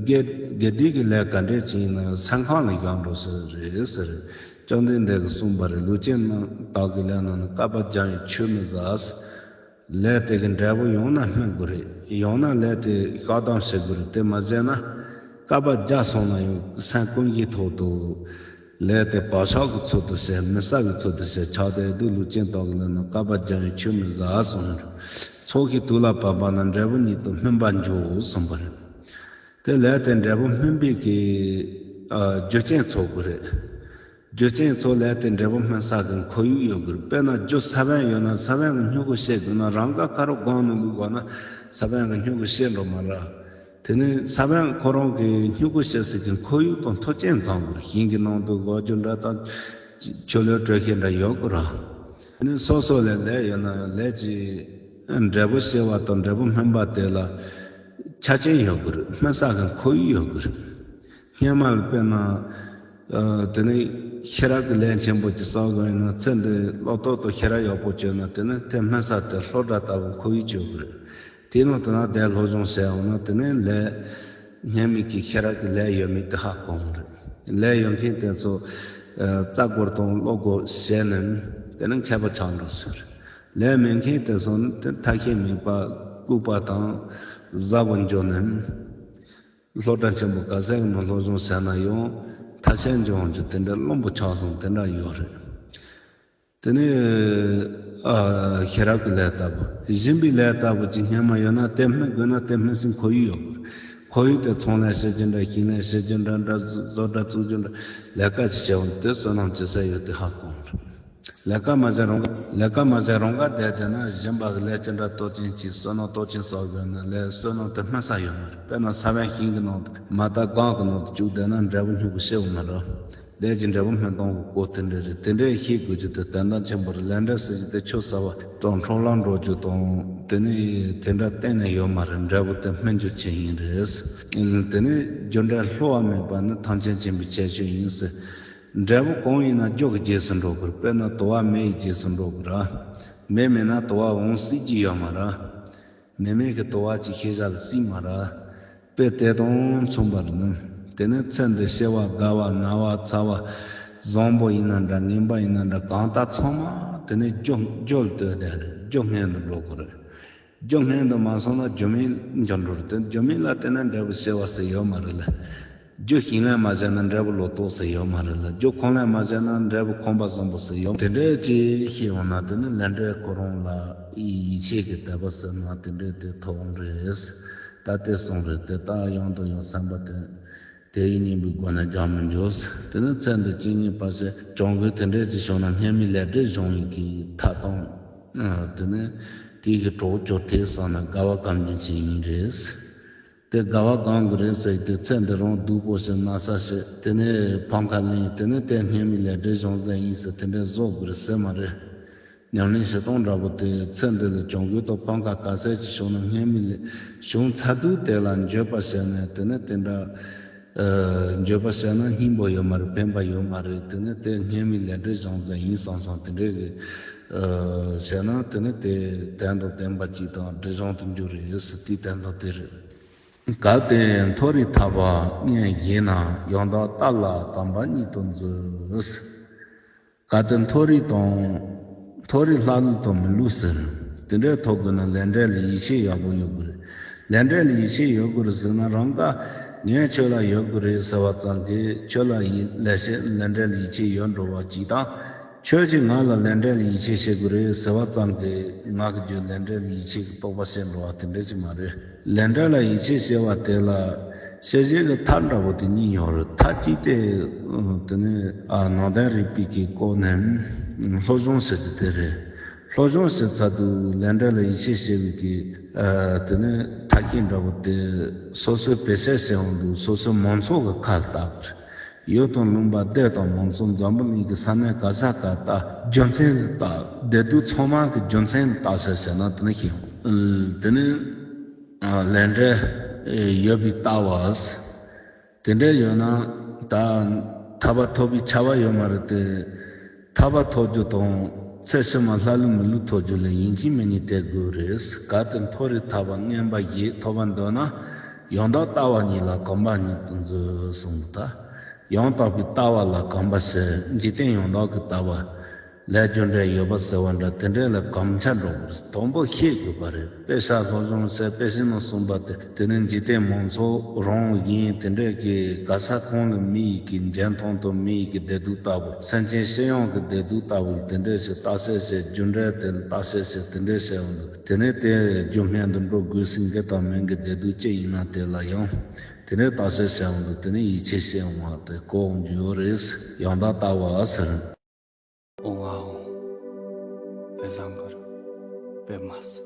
དགེ་དགེ་སྡིག་གི་ལས་ག་འདྲས་ཅིག་ཡིན་ན་སེམས་ཁམས་ལ་བཞག་འགྲོ་ས་རེད་ཟེར། བཅོམ་ལྡན་འདས་ཀྱིས་གསུངས་པ་རེད། ལུས་ཅན་རྣམས་དག་གི་ལས་རྣམས་ནི། བསྐལ་པ་བརྒྱ་ཡི་ཆོས་མི་ཟད། ལས་དེ་གི་འབྲས་བུ་ཡང་ན་སྨིན་དགོས་རེད། ཡང་ན་ལས་དེ་བཤགས་སྡོམ་བྱེད་དགོས་རེད། དེ་མ་བྱས་ན་བསྐལ་པ་བརྒྱ་སོང་ན་ཡང་སེམས་ཀུན་གཞིའི་ཐོག་ཏུ་ལས་དེ་བག་ཆགས་ཀྱི་ཚུལ་དུ་བྱས། མི་བསགས་ཀྱི་ཚུལ་དུ་བྱས། ཆགས་བསྡད་དུས་ལུས་ཅན་དག་གི་ལས་རྣམས་བསྐལ་པ་བརྒྱ་ཡི་ཆོས་མི་ཟད་གསུངས་རེད། ཚོགས་ཀྱི་དུས་ལ་བབ་པ་ན། འབྲས་བུ་ཉིད་དུ་སྨིན་པར་འགྱུར་གསུངས་པ་རེད། དེ་ལས་དེ་འབྲས་བུ་སྨིན་པའི་གི། ཨ། རྒྱུ་རྐྱེན་ཚོགས་དགོས་རེད། རྒྱུ་རྐྱེན་ཚོགས་ལས་དེ་འབྲས་བུ་སྨིན་ས་གི་ཁོར་ཡུག་ཡོད་དགོས་རེད། དཔེར་ན་རྒྱུ་ས་བོན་ཡོད་ན་ས་བོན་གྱི་སྨྱུ་གུ་སྐྱེ་དགོས་ན་རང་ག་ཁ་རུ་སྒང་ནས་བླུགས་པ་ན་ས་བོན་གྱི་སྨྱུ་གུ་སྐྱེ་འགྲོ་མ་རེད། དེ་ནི་ས་བོན་ཁོ་རང་གི་སྨྱུ་གུ་སྐྱེ་ས་གི་ཁོར་ཡུག་དང་མཐུན་རྐྱེན་བཟང་དགོས་རེད། ཞིང་གི་ནང་དུ་སྒོ་རྒྱུ་འདྲ་དང་ཆུ་ལོག་དྲོད་སྐྱེད་འདྲ་ཡོད་དགོས་རེད། དེ་ནི་སོ་སོ་ལས་ལས་ཡོད་ན་ལས་ཀྱི་འབྲས་བུ་སྐྱེ་བ་དང་འབྲས་བུ་སྨིན་པ་དེ་ལ་ཆ་རྐྱེན་ཡོད་དགོས་རེད། སྨིན་ས་གི་ཁོར་ཡུག་ཡོད་དགོས་རེད། སྔོན་མ་ལ་དཔེར་ན། ཨ། དེ་ནི་ཤེས་རབ་ཀྱི་ལས་ཆེན་པོ་ཅིག་བསགས་དགོས་ཡིན་ན་ཚེ་འདི་བློ་སྟོབས་དང་ཤེས་རབ་ཡག་པོ་བྱུང་ན་དེ་ནི་དེ་སྨིན་ས་དེ་སློབ་གྲྭ་ལྟ་བུ་ཁོར་ཡུག་བྱེད་དགོས་རེད། དེའི་ནང་དུ་ན་དེ་སློབ་སྦྱོང་བྱས་འོང་ན་དེ་ནི་ལས་སྔོན་མའི་གི་ཤེས་རབ་ཀྱི་ལས་ཡོད་མེད་དེ་ཧ་གོ་འོང་རེད། ལས་ཡོད་མཁན་དེ་ཚོ་ཨ་རྩ་དགོས་དང་བློ་དགོས་བྱས་ནས་དེ་ནི་མཁས་པ་ཆགས་འགྲོ་སྲིད་རེད། ལས་མེད་མཁན་དེ་ཚོ་ནི་དེ་ཐ་ཤལ་མེད་པ་ལྐུགས་པ་དང་ཟ་བོ་འཇོག་ནས། སློབ་གྲྭ་ཆེན་པོ་ག་ཚད་ཀྱི་ནང་སློབ་སྦྱོང་བྱས་ན་ཡང་ཐ་ཤལ་འབྱུང་རྒྱུ་དེ་འདྲ་རླུང་བུ་ཆགས་སོང་དེ་འདྲ་ཡོད་རེད། དེ་ནས་ཨ་ཤེས་རབ་ཀྱི་ལས་ལྟ་བུ། སྦྱིན་པའི་ལས་ལྟ་བུ་ཅིག་སྔོན་མ་ཡོད་ན་དེ་སྨིན་དགོས་ན་དེ་སྨིན་སའི་ཁོར་ཡུག་ཡོད་དགོས། ཁོར་ཡུག་དེ་ཚོང་ལས་བྱེད་རྒྱུ་འདྲ། ཤིང་ལས་བྱེད་རྒྱུ་འདྲ་འདྲ། བཟོ་གྲྭ་བཙུགས་རྒྱུ་འདྲ། ལས་ཀ་ཅིག་བྱེད་འོང་དུས་བསོད་ནམས་ཅི་ཟེར་ཡོད་དེ་ཧ་གོ་འོང་། ལས་ཀ་མ་བྱས་རང་དགའ། ལས་ཀ་མ་བྱས་རང་དགའ་བསྡད་བསྡད་ན་གཞན་པ་གི་ལས་ཅི་འདྲ་ཏོག་ཅན་གྱིས་བསོད་ནམས་ཏོག་ཅན་བསགས་ཡོད་ན་ལས་བསོད་ནམས་དེ་སྨིན་ས་ཡོད་མ་རེད། དཔེར་ན་ས་བོན་ཤིང་གི་ནང་དུ་མ་དག་གང་གི་ནང་དུ་བཅུག་བསྡད་ན་འབྲས་བུ་སྨིན་དགོས་ཤེས་ཡོད་མ་རེད། ལས་ཀྱི་འབྲས་བུ་སྨིན་སྟངས་ཀྱི་སྐོར་དེ་འདྲ་རེད། དེ་འདྲ་ཤེས་དགོས་རྒྱུ་དེ་དོན་དག་ཆེན་པོ་རེད། ལས་འབྲས་ཟེར་རྒྱུ་དེ་ཆོས་ཟབ་པ་དང་འཕྲོ་བརླག་འགྲོ་རྒྱུ་དང་དེ་ནི་དེ་འདྲ་གཏན་ནས་ཡོད་མ་རེད། འབྲས་བུ་དེ་སྨིན་རྒྱུ་ཅན་ཡིན་རེད། དེ་ནི་རྒྱུ་འབྲས་བསླུ་བ་མེད་པ་ནི་ཐམས་ཅད་མཁྱེན་པའི་ཁྱད་ཆོས་ཡིན་ཟེར། འབྲས་བུ་གང་ཡིན་ན་རྒྱུ་གི་རྗེས་སུ་འགྲོ་དགོས། དཔེར་ན་དུ་བ་མེ་ཡི་རྗེས་སུ་འགྲོ་དགོས་ར། མེ་མེད་ན་དུ་བ་འོང་སྲིད་ཀྱི་ཡོད་མ་རེད། མེ་མེད་ཀྱི་དུ་བ་ཅིག་ཤེས་བྱ་ལ་སྲིད་མ་རེད། དཔེ་དེ་དང་མཚུངས་པ་རེད། དེ་ནས་ཚེ་འདི་སྐྱེ་བ་རྒ་བ་ན་བ་ཚ་བ་བཟང་པོ་ཡིན་ན་འདྲ་ངན་པ་ཡིན་ན་འདྲ་གང་ལྟར་ཚང་མ་དེ་ནས་རྒྱུ་རྒྱུ་ལ་ལྟོས་ཏེ་རེད། རྒྱུ་སྔོན་དུ་འགྲོ་དགོས་རེད། རྒྱུ་སྔོན་དུ་མ་སོང་ན་རྒྱུ་མེད་འགྱུར་འགྲོ་རེད། དེ་རྒྱུ་མེད་ལ་བརྟེན་ན་འབྲས་བུ་སྐྱེ་བ་ཟེར་ཡོད་མ་རེད་ལ། རྒྱུ་ཞིང་ལས་མ་བྱས་ན་འབྲས་བུ་ལོ་ཏོག་ཟེར་ཡོད་མ་རེད་ལ། རྒྱུ་ཁོང་ལས་མ་བྱས་ན་འབྲས་བུ་ཁོང་པ་བཟང་པོ་ཟེར་ཡོད། དེ་འདྲའི་ཅིག་ཤེས་འོང་ན་དེ་ནི་ལས་འབྲས་ཁོ་རང་ལ་ཡིད་ཆེས་ཀྱི་དད་པ་ཟེར་ན་དེ་འདྲའི་དེ་ཐོབ་འོང་རེད། ད་དེ་གསུངས་རེད། དེ་དག་ཡང་དང་ཡང་བསམ་པ་དེ། དེ་ཡི་སྙིང་པོའི་སྒོ་ནས་སྦྱང་མི་འགྱུར། དེ་ནི་ཚེ་འདི་ཇི་སྙེད་པ་ཞིག་གྱོང་གུན་དེ་འདྲའི་ཅིག་བྱུང་ན་སྔོན་མའི་ལས་འབྲས་གཞུང་ཡིན་གྱི་ཐ་དང་། དེ་ནི་དེ་གི་གྲོགས་ཀྱོར་དེ་བསགས་ན་དགའ་བ་གང་འབྱུང་ཅན་ཡིན་རེད། དེ་དགའ་བ་གང་གི་རེད་ཟེར་ཏེ་ཚེ་འདི་རང་སྡུག་པོ་ཞིག་ན་ས་ཞིག་དེ་ནས་ཕམ་ཁ་ལེན། དེ་ནས་དེ་སྔོན་མའི་ལས་འབྲས་གཞུང་ཟེར་ཡིན་ཟེར་དེ་འདྲའི་བཟོ་དགོས་རེད་ཟེར་མ་རེད། ཉམས་ལེན་བྱེད་སྟངས་འདྲ་པོ་དེ་ཚེ་འདི་ལ་གྱོང་གུན་དང་ཕམ་ཁ་ག་ཚད་ཅིག་བྱུང་ན་སྔོན་མའི་ལས་བྱུང་ཚར་དུས་དེ་ལ་འགྱོད་པ་བྱས་ནས་དེ་ནས་དེ་འདྲ། འགྱོད་པ་བྱས་ན་སྙིང་པོ་ཡོད་མ་རེད། ཕན་པ་ཡོད་མ་རེད། དེ་ནས་དེ་སྔོན་མའི་ལས་འབྲས་གཞུང་ཟེར་ཡིན་བསམ་བསམ་དེ་འདྲའི་གི་བྱས་ན་དེ་ནས་དེ་དོན་དང་ལྡན་པ་ཅིག་དང་འབྲས་གཞུང་དུ་འགྱུར་རེད་ཟེར་དེའི་དོན་དག་དེ་རེད། གལ་ཏེ་མཐོ་རིས་ཐར་པ་མངོན་བཞེད་ན། ཡང་དག་ལྟ་ལ་དམ་པ་ཉིད་དུ་འཛུད། གལ་ཏེ་མཐོ་རིས་དང་མཐོ་རིས་ལྷ་ཀླུ་དང་མི་ཀླུ་ཟེར་དེ་འདྲའི་ཐོབ་དགོས་ན་ལས་འབྲས་ལ་ཡིད་ཆེས་ཡག་པོ་ཡོད་དགོས་རེད། ལས་འབྲས་ལ་ཡིད་ཆེས་ཡོད་དགོས་རེད་ཟེར་ན་རང་དགའ། ངས་ཁྱོད་ལ་ཡོད་དགོས་རེད་ཟེར་བ་ཙམ་གྱིས་ཁྱོད་ལ་ཡིད་ལས་བྱེད་ལས་འབྲས་ལ་ཡིད་ཆེས་ཡོད་འགྲོ་བ་ཅིག་དང་། ཁྱོད་ཀྱིས་ང་ལ་ལས་འབྲས་ལ་ཡིད་ཆེས་བྱེད་དགོས་རེད་ཟེར་བ་ཙམ་གྱིས་ང་གི་རྒྱུད་ལས་འབྲས་ལ་ཡིད་ཆེས་ཀྱི་རྟོག་པ་སྐྱེ་འགྲོ་བ་དེ་འདྲ་ཅིག་མ་རེད། ལས་འབྲས་ལ་ཡིད་ཆེས་བྱེད་པ་དེ་ལ་ཤེས་བྱའི་གི་མཐའ་འདྲ་བོ་དེ་གཉིས་ཡོད་རེད། མཐའ་གཅིག་དེ་དེ་ནི་ནང་བསྟན་རིག་པའི་གི་སྐོར་ནས་སློབ་སྦྱོང་བྱེད་རྒྱུ་དེ་རེད། སློབ་སྦྱོང་བྱེད་ཚར་དུས་ལས་འབྲས་ལ་ཡིད་ཆེས་བྱེད་པའི་གི་དེ་ནི་མཐའ་རྒྱན་འདྲ་བོ་དེ་སོ་སོའི་བེད་སྤྱོད་བྱེད་འོང་དུས་སོ་སོའི་མང་ཚོགས་ཀྱི་ཁ་ལ་བལྟ་དགོས་རེད། ཡུལ་དང་ལུང་པ་སྡེ་དང་མང་ཚོགས་འཛམ་བུ་གླིང་གི་ས་གནས་ག་ས་ག་ལ་བལྟ། རྒྱུ་མཚན་ལ་བལྟ། བསྡད་དུས་ཚང་མ་གི་རྒྱུ་མཚན་ལ་བལྟ་ཟེར་བྱས་ན་དེ་ནི་ཤེས་འོང་། དེ་ནི་ལས་འབྲས་ཡོད་པའི་ལྟ་བ། དེ་འདྲ་ཡོད་ན་ད་ཐར་པ་ཐོབ་པའི་ཆ་བ་ཡོད་མ་རེད་དེ། ཐར་པ་ཐོབ་རྒྱུ་དང་ཚེ་ཕྱི་མ་ལྷ་ཀླུ་མི་ཀླུ་ཐོབ་རྒྱུ་ལ་ཡིན་གཅིག་མིན་གཉིས་དེ་དགོས་རེད། གལ་ཏེ་མཐོ་རིས་ཐར་པ་མངོན་པ་བཞེད་ཐོབ་པར་འདོད་ན། ཡང་དག་ལྟ་བ་ཉིད་ལ་གོམས་པ་ཉིད་དུ་མཛོད་གསུངས་པ་ལྟར། ཡང་དག་པའི་ལྟ་བ་ལ་གོམས་པ་བྱེད། འཇིག་རྟེན་ཡང་དག་གི་ལྟ་བ། ལས་རྒྱུ་འབྲས་ཡོད་པ་ཟེར་བ་འདྲ་དེ་འདྲས་ལ་གོམས་ཆ་འགྲོ་དགོས། དང་པོ་ཤེས་དགོས་པ་རེད། དཔེ་ཆ་སློབ་སྦྱོང་བྱས། དཔེ་ཆའི་ནང་གསུངས་པ་དེ་དེ་ནི་འཇིག་རྟེན་མང་ཚོགས་རང་གཞན་དེ་འདྲས་ཀྱི་ག་ས་གང་ལ་མི་ཡི་གི་འཇོན་ཐང་དང་མི་ཡི་གི་བདེ་སྡུག་ལྟ་བུ། སེམས་ཅན་སྤྱི་ཡོངས་ཀྱི་བདེ་སྡུག་ལྟ་བུ་ལ་དེ་འདྲས་ཞིག་བརྟག་དཔྱད་བྱས། རྒྱུ་འབྲས་དེ་ལ་བརྟག་དཔྱད་བྱས་དེ་འདྲས་བྱས་འོང་དུས་དེ་ནི་དེ་རྒྱུ་སྔོན་དུ་འགྲོ་དགོས་ཟིན་གི་དང་མིན་གི་བདེ་སྡུག་ཅི་ཡིན་ན་དེ་ལ་ཡང་དེ་ནས་བརྟག་དཔྱད་བྱས་འོང་དུས་དེ་ནི་ཡིད་ཆེས་བྱས་འོང་བ་དེ་གོ་འོང་རྒྱུ་ཡོད་རེད། ཡང་དག་ལྟ་བ་ཟེར། ཨོང་ཨ་ཨོང་། པད་བཟང་གུ་རུ་པདྨ་སི།